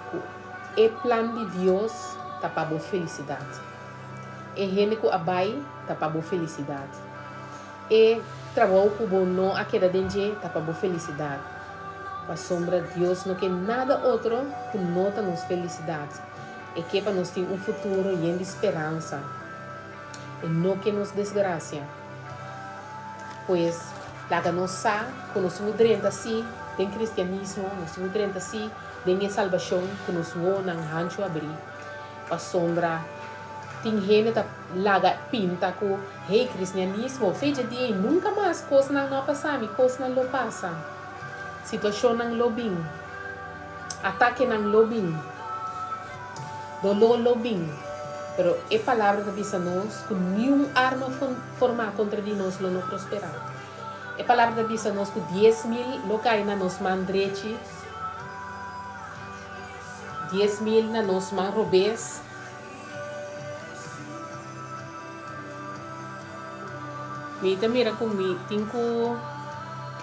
ku e plan di Dios ta pa bo felisidat. E hende ku a bai ta pa bo felisidat. E trabou ku bo no a keda den dje ta pa bo felisidat. Pasobra Dios no ke nada otro ku no ta nos felisidat. E ke pa nos tin un futuro yen di speransa. E no ke nos desgrasia. Pues, laga nos sa ku nos tin ku drenta sí den kristianismo, nos tin ku drenta sí den e salbashon ku nos wowonan hanchu abrí. Pasobra tin hende ta laga pinta ku, Hey, kristianismo, fe dje dia ei nunka mas kosnan no a pasa mi. Kosnan lo pasa. Situashonnan lo bin. Atakenan lo bin. Doló lo bin. Pero e Palabra ta bisa nos ku niun arma formá kontra di nos lo no prosperá. E Palabra ta bisa nos ku 10,000 lo kai na nos man drechi, 10,000 na nos man robes. Mi ta mira ku mi tin ku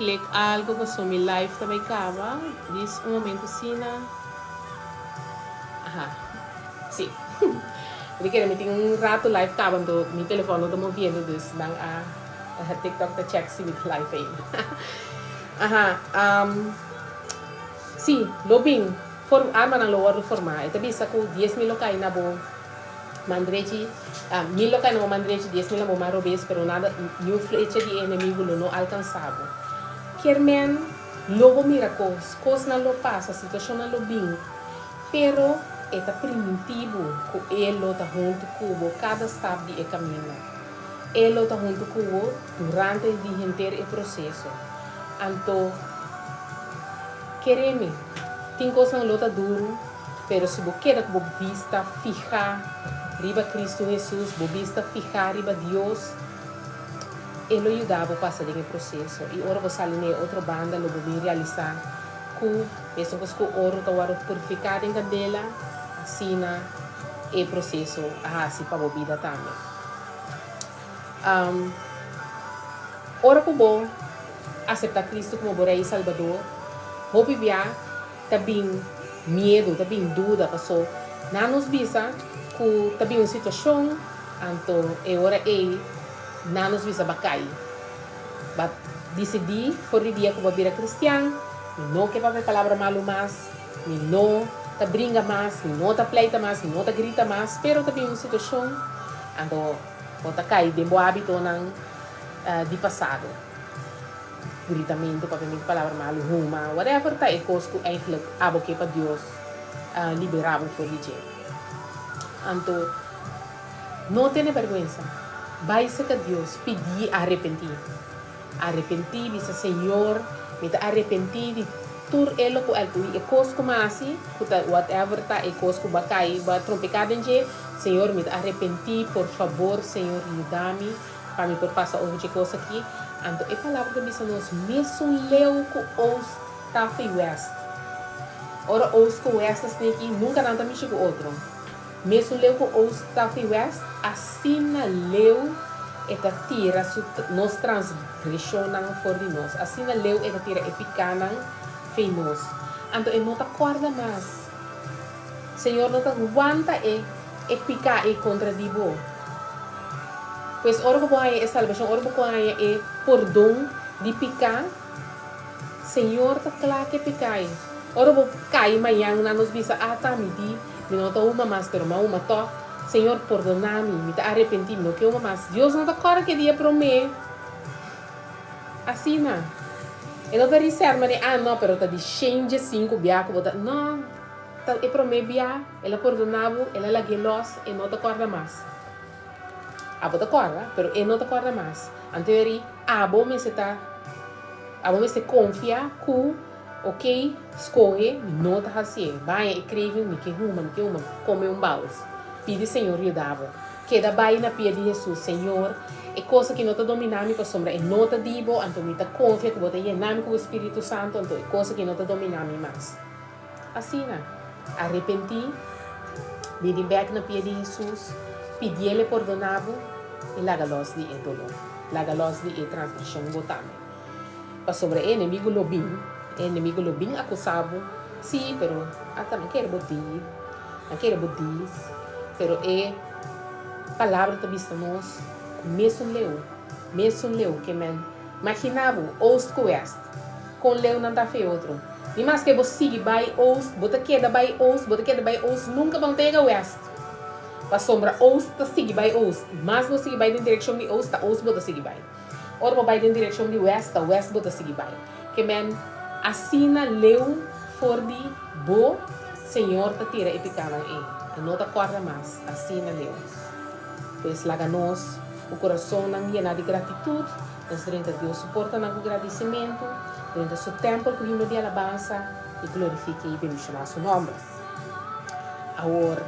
klik algu pasobra mi live ta bai kaba. Dis un momento asina. Aha, si. Mi ta kere mi tin un rato live kaba anto mi telefòn no ta moviendo dus nan a TikTok ta check si mi ta live ainda. Aha, si, lo bin. For armanan lo wòrdu formá. E ta bisa ku 10,000 lo kai na bo man drechi, mil lo kai na bo man drechi, 10,000 na bo man robes, pero nada, niun flecha di e enemigu lo no alkansá bo. Kier men lo bo mira kos, kosnan lo pasa, situashonnan lo bin, pero e ta primintí bo ku e lo ta huntu ku bo kada stap di e kaminda. E lo ta huntu ku bo durante di henter e proseso. Anto, kere mi, tin kosnan lo ta duru, pero si bo keda ku bo bista fihá riba Kristu Hesus, bo bista fihá riba Dios, E lo yuda bo pasa den e proseso. I ora bo sali na e otro banda lo bo bin realisá ku mesun kos ku oro ta wòrdu purifiká den kandela, asina e proseso a hasi pa bo bida tambe. Ora ku bo aseptá Kristu komo bo Rei i Salbador, hopi bia ta bin miedu, ta bin duda, paso nan nos bisa ku ta bin un situashon, anto e ora ei nan nos bisa ba kai. Ba disidí for di dia ku bo a bira kristian, mi no ke papia palabra malu mas, mi no. ta bringa mas, mi no ta pleita mas, mi no ta grita mas, pero ta bin un situashon anto bo ta kai den bo hábitonan di pasado. Gritamentu, papiamentu palabra malu, huma, whatever ta e kos ku eigenlijk abo ke pa Dios libera bo for di dje. Anto no tene bèrgwensa, bai serka Dios, pidi arepentí. Arepentí, bisa, Señor, mi ta arepentí di tur e lo ku e kos ku mi a hasi, ku ta whatever ta e kos ku bo a kai, bo a trompeká den dje. Señor, mi ta arepentí, por fabor, Señor, yuda mi pa mi por pasa over dje kos aki. Anto e palabra ta bisa nos mesun leu ku oost ta fi west. Ora oost ku west ta sneki, nunka nan ta mishi ku otro. Mesun leu ku oost ta fi west, asina leu e ta tira su nos transgreshonnan for di nos. Asina leu e ta tira e pikánan fei nos. Anto e no ta kòrda mas. Señor no ta wanta e e piká ei kontra di bo. Pues ora ku bo haña e salbashon, ora bo haña e pordon di piká, Señor ta kla ku e piká ei. Ora bo kai mañan nan nos bisa, Ata, mi di, mi no ta huma mas, pero mi a huma tòg. Señor, pordoná mi, mi ta arepentí, mi no ke huma mas. Dios no ta kòrda ke dia promé. Asina. E no ta riser manera, ah, no, pero ta di shen djesinku bia ku bo ta. No, ta e promé bia, el a pordoná bo, el a lag'é lòs, e no ta kòrda mas. Abo ta kòrda, pero e no ta kòrda mas. Anto eri, abo mester ta, abo mester konfia ku. Ok, skohe, mi no ta hasié. Baña e craving, mi ke huma, mi ke huma, kome un bals. Pidi Señor yuda bo. Keda bai na pia di Hesus, Señor, e kos aki no ta dominá mi pasobra e no ta di bo, anto mi ta konfia ku bo ta yena mi ku bo Spiritu Santu, anto e kos aki no ta dominá mi mas. Asina, arepentí, bini bèk na pia di Hesus, pidié-Le pordoná bo i laga lòs di e doló, laga lòs di e transgreshon bo tambe. Pasobra e enemigu lo bin, e enemigu lo bin akusá bo, sí, pero ata nan kere bo di, nan kere bo di, pero e palabra ta bisa nos ku mesun leu, mesun leu ke men. Maginá bo, oost ku west, kon leu nan ta af'e otro. Ni maske bo sigui bai oost, bo ta keda bai oost, bo ta keda bai oost, nunka bo no ta yega west. Pasobra oost ta sigui bai oost, mas bo sigui bai den direkshon di oost, ta oost bo ta sigui bai. Ora bo bai den direkshon di west, ta west bo ta sigui bai. Ke men asina leu for di bo, Señor ta tira e pikanan ei. E no ta kòrda mas, asina leu. Pues laga nos, ku kurasonnan yená di gratitut, nos drenta Dios su portanan ku gradisimentu, drenta su tèmpel ku himno di alabansa i glorifik'é i bendishoná su nòmber. Awor,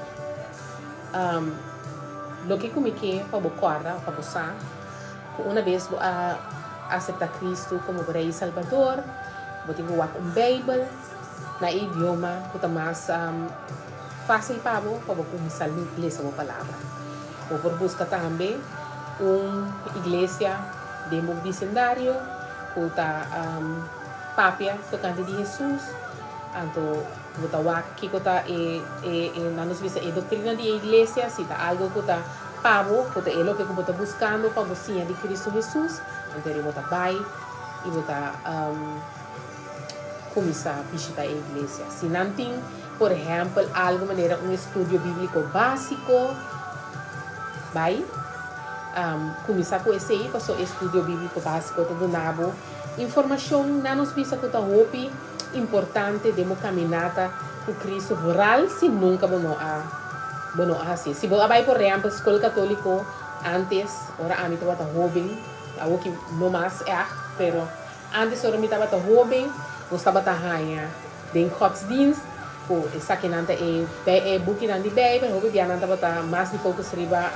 loke ku mi ke pa bo kòrda òf pa bo sa, Ku una bes bo a aseptá Kristu komo bo Rei i Salbador, bo tin ku wak un Beibel na e idioma ku ta mas fásil pa bo, pa bo kuminsá lesa bo Palabra. Bo por buska tambe un iglesia den bo bisindario ku ta papia tokante di Hesus, anto bo ta wak kiko ta e, nan nos bisa e doktrina di e iglesia, si ta algu ku ta. Pa bo, ku ta e loke ku bo ta buskando pa bo siña di Kristu Hesus, anto eri bo ta bai i bo ta kuminsá bishitá e iglesia. Si nan tin, por ehèmpel, algu manera un estudio bíbliko básiko, bai kuminsá ku esei, pasobra e estudio bíbliko básiko ta duna bo informashon nan nos bisa ku ta hopi importante den bo kaminata ku Kristu, vooral si nunka bo no a bo no a hasié. Si bo a bai por ehèmpel skol katóliko ántes, ora ami tabata hóben, awoki no mas ègt, pero ántes ora mi tabata hóben, nos tabata haña den godsdienst ku esakinan ta e e bukinan di Beibel, hopi bia nan tabata mas di focus riba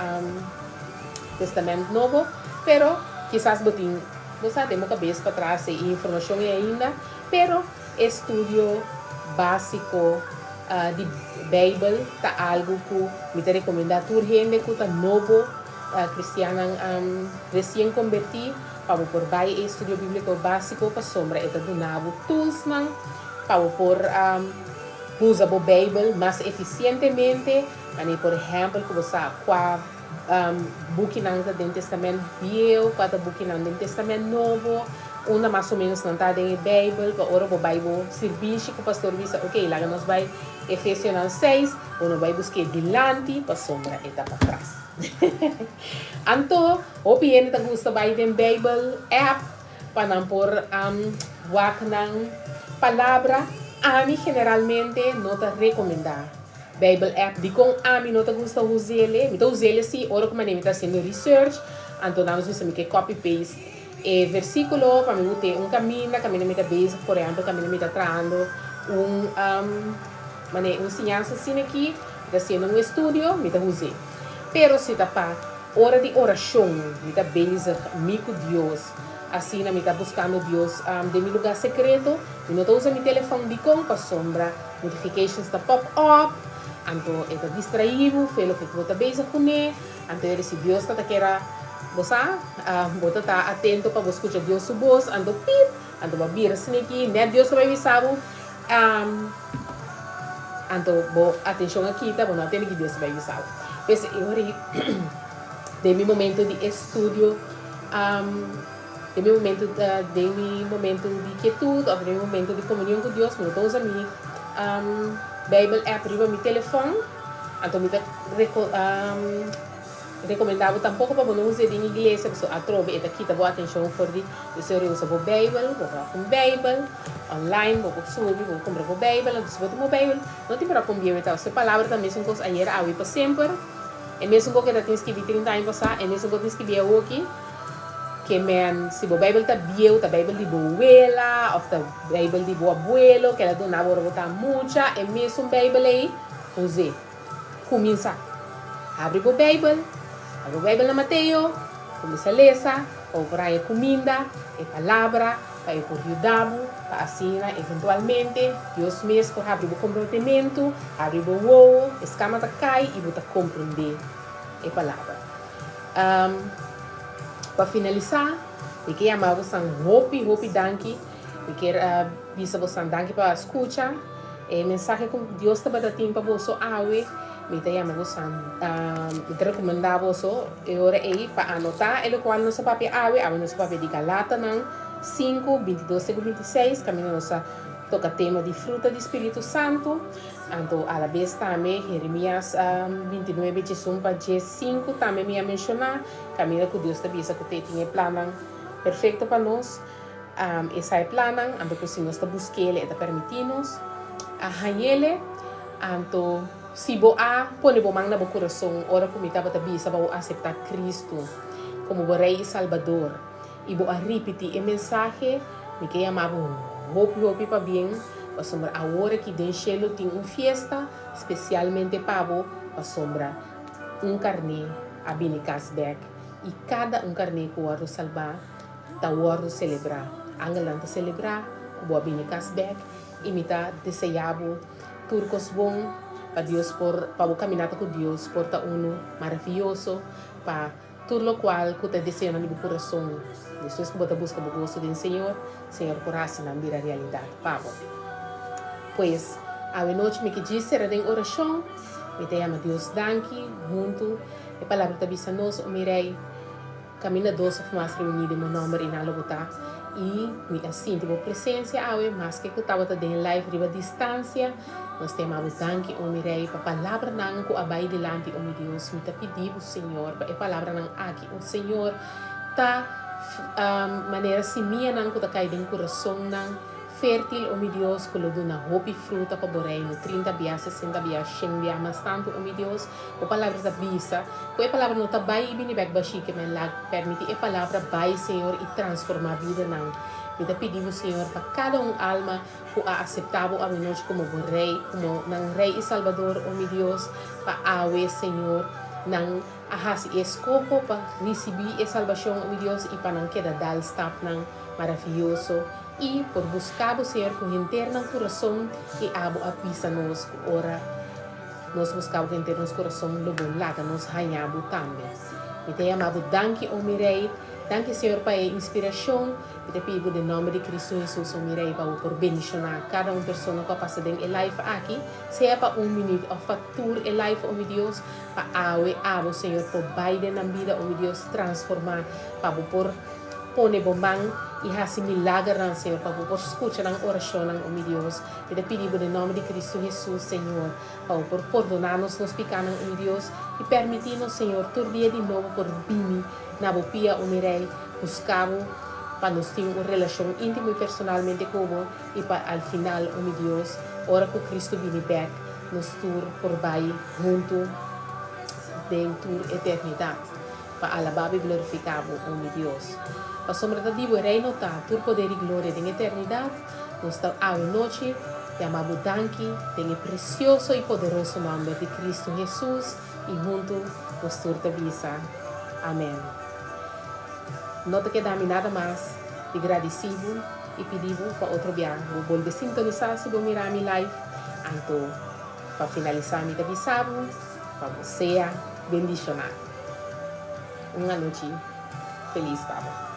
Testament Nobo, pero kisas bo tin bo sa den bo kabes patras e informashon ei ainda, pero E studio básiko di Beibel ta algu ku mi ta rekomendá tur hende ku ta nobo, kristiannan resien kombertí, pa bo por bai e studio bíbliko básiko pasobra e ta duna bo toolsnan pa bo por usa bo Beibel mas efisientemente. Manera por ehèmpel ku bo sa kua. Bukinan ta den Testament Bieu, kua ta bukinan den Testament Nobo, unda mas o menos nan ta den e Beibel, pa ora bo bai bo sirbishi ku pastor bisa, ok, laga nos bai Efesionan seis, bo no bai busk'é dilanti pasobra e ta patras. Anto, hopi hende ta gusta bai den Beibel app pa nan por wak nan palabra. Ami generalmente no ta rekomendá Bijbel app. Dikon ami no ta gusta us'ele? Mi ta us'ele si ora ku manera mi ta hasiendo research, anto nan nos bisa mi ke copy paste e versikulo pa mi bot'é un kaminda, kaminda mi ta bezig, por ehempel kaminda mi ta trahando un manera un siñansa asina aki, mi ta hasiendo un estudio, mi ta us'é. Pero si ta pa ora di orashon mi ta bezig mi ku Dios, asina mi ta buskando Dios den mi lugá sekreto, mi no ta usa mi telefòn. Dikon? Pasobra Notifications ta pop up, anto e ta distraí bo fe loke ku bo ta bezig kuné. Anto e si Dios ta ta kera bo sa, bo ta ta atento pa bo skucha Dios su bos, anto pip, anto bo a bira sneaky, nèt Dios ta bai bisa bo, anto bo atenshon a kita, bo no a tende ki Dios ta bai bisa bo. P'esei e ora ei den mi momento di estudio, Den mi momento den mi momento di quietud of den mi momento di comunion cu Dios mi no ta usa mi Bijbel app riba mi telefon. Anto mi ta recomenda bo tampoco pa bo no us'e den iglesia pasobra atrobe e ta kita bo atencion for di Señor. Usa bo Bijbel, bo por un Bijbel online, bo por subi, bo por cumpra bo Bijbel. Anto si bo tin bo Bijbel no tin por a con bieu e ta. Su palabra ta mesun cos ayer, awe y pa semper. E mesun cos cu e ta tin skibi 30 aña pasa, e mesun cos tin skibi awoki. Ke men, si bo Bijbel ta bieu, ta Bijbel di bo wela of ta Bijbel di bo abuelo ke el a duna bo ora bo ta mucha, e mesun Bijbel ei, us'é. Kuminsá. Habri bo Bijbel, habri bo Bijbel na Mateo, kuminsá lesa pa bo por haña kuminda, e Palabra, pa e por yuda bo, pa asina eventualmente Dios mes por habri bo komprondementu, habri bo wowo, e skama ta kai i bo ta komprondé e Palabra. Pa finalisá, mi ke yama bosan hopi, hopi danki. Mi kier bisa bosan danki pa skucha e mensahe ku Dios tabata tin pa boso awe. Mi ta yama bosan, mi ta rekomendá boso e ora ei pa anotá e lokual nos a papia awe. Awe nos a papia di Galatanan 5, 22 te ku 26, kaminda nos a toka tema di fruta di Spiritu Santu. Anto alabes tambe Jeremias 29, 11 pa 15 tambe mi a menshoná, kaminda ku Dios ta bisa ku te tin e plannan perfekto pa nos. Esei e plannan, anto ku si nos ta busk'el e ta permití nos a hañ'el. Anto si bo a pone bo man na bo kurason ora ku mi tabata bisa pa bo aseptá Kristu komo bo Rei i Salbador i bo a ripití e mensahe, mi ke yama bo hopi hopi pabien, pasobra awor aki den shelu tin un fiesta spesialmente pa bo, pasobra un karné a bini kas bèk i kada un karné ku wòrdu salbá ta wòrdu selebrá. Angelnan ta selebrá ku bo a bini kas bèk i mi ta deseá bo tur kos bon pa Dios por pa bo kaminata ku Dios por ta unu maravioso pa Tur lokual ku ta deseonan di bo kurason, despues ku bo ta buska bo goso den Señor, Señor por hasi nan bira realidat pa bo. Pues, awe nochi mi ke djis sera den orashon, mi ta yama Dios danki huntu. E palabra ta bisa nos, O mi Rei, kaminda dos òf mas reuní den bo nòmber i nan lo bo ta. I mi a sinti bo presensia awe, maske ku tabata den live riba distansia. Nos ta yama bo danki, o mi Rei, pa palabranan ku a bai dilanti, o mi Dios. Mi ta pidi bo, Señor, pa e palabranan aki, o Señor, ta manera simianan ku ta kai den kurasonnan fértil, o mi Dios, ku lo duna hopi fruta pa bo Reino, 30 bia, 60 bia, shen bia, mas tantu, o mi Dios. Bo palabra ta bisa ku e palabra no ta bai i bini bèk bashí, ke men lag pèrmití e palabra bai, Señor, i transformá bidanan. Mi ta pidi bo, Señor, pa kada un alma ku a aseptá bo awenochi komo bo Rei, komo nan Rei i Salbador, o mi Dios, pa awe, Señor, nan a hasi e eskoho pa risibí e salbashon, o mi Dios, i pa nan keda dal stapnan maravioso i por buska bo, Señor, ku henter nan kurason, i abo a bisa nos ku ora nos buska bo ku henter nos kurason, lo bo laga nos haña bo tambe. Mi ta yama bo danki, o mi Rei. Danki Señor pa e inspirashon. Mi ta pidi bo den nòmber di Kristu Hesus, o mi Rei, pa bo por bendishoná kada un persona ku a pasa den e live aki, sea pa un minüt òf pa tur e live, o mi Dios, pa awe abo, Señor, por bai den nan bida, o mi Dios, transformá, pa bo por pone bo man i hasi milagernan, Señor, pa bo por skucha nan orashonnan, o mi Dios. Mi ta pidi bo den nòmber di Kristu Hesus, Señor, pa bo por pordoná nos nos pikánan, o mi Dios, i permití nos, Señor, tur dia di nobo por bini na bo pia, o mi Rei, buska bo pa nos tin un relashon íntimo i personalmente ku bo, i pa al final, o mi Dios, ora ku Kristu bini bèk, nos tur por bai huntu den tur eternidat, pa alabá bo i glorifiká bo, o mi Dios. Pasobra ta di bo e Reino ta, tur poder i gloria den eternidat, nos ta awe nochi yama bo danki den e presioso i poderoso nòmber di Kristu Hesus, i huntu nos tur ta bisa, Amèn. No ta keda mi nada mas di gradisí bo i pidi bo pa otro bia bo bolbe sintonisá si bo mira mi live. Anto pa finalisá mi ta bisa bo pa bo sea bendishoná. Un anochi felis pa bo.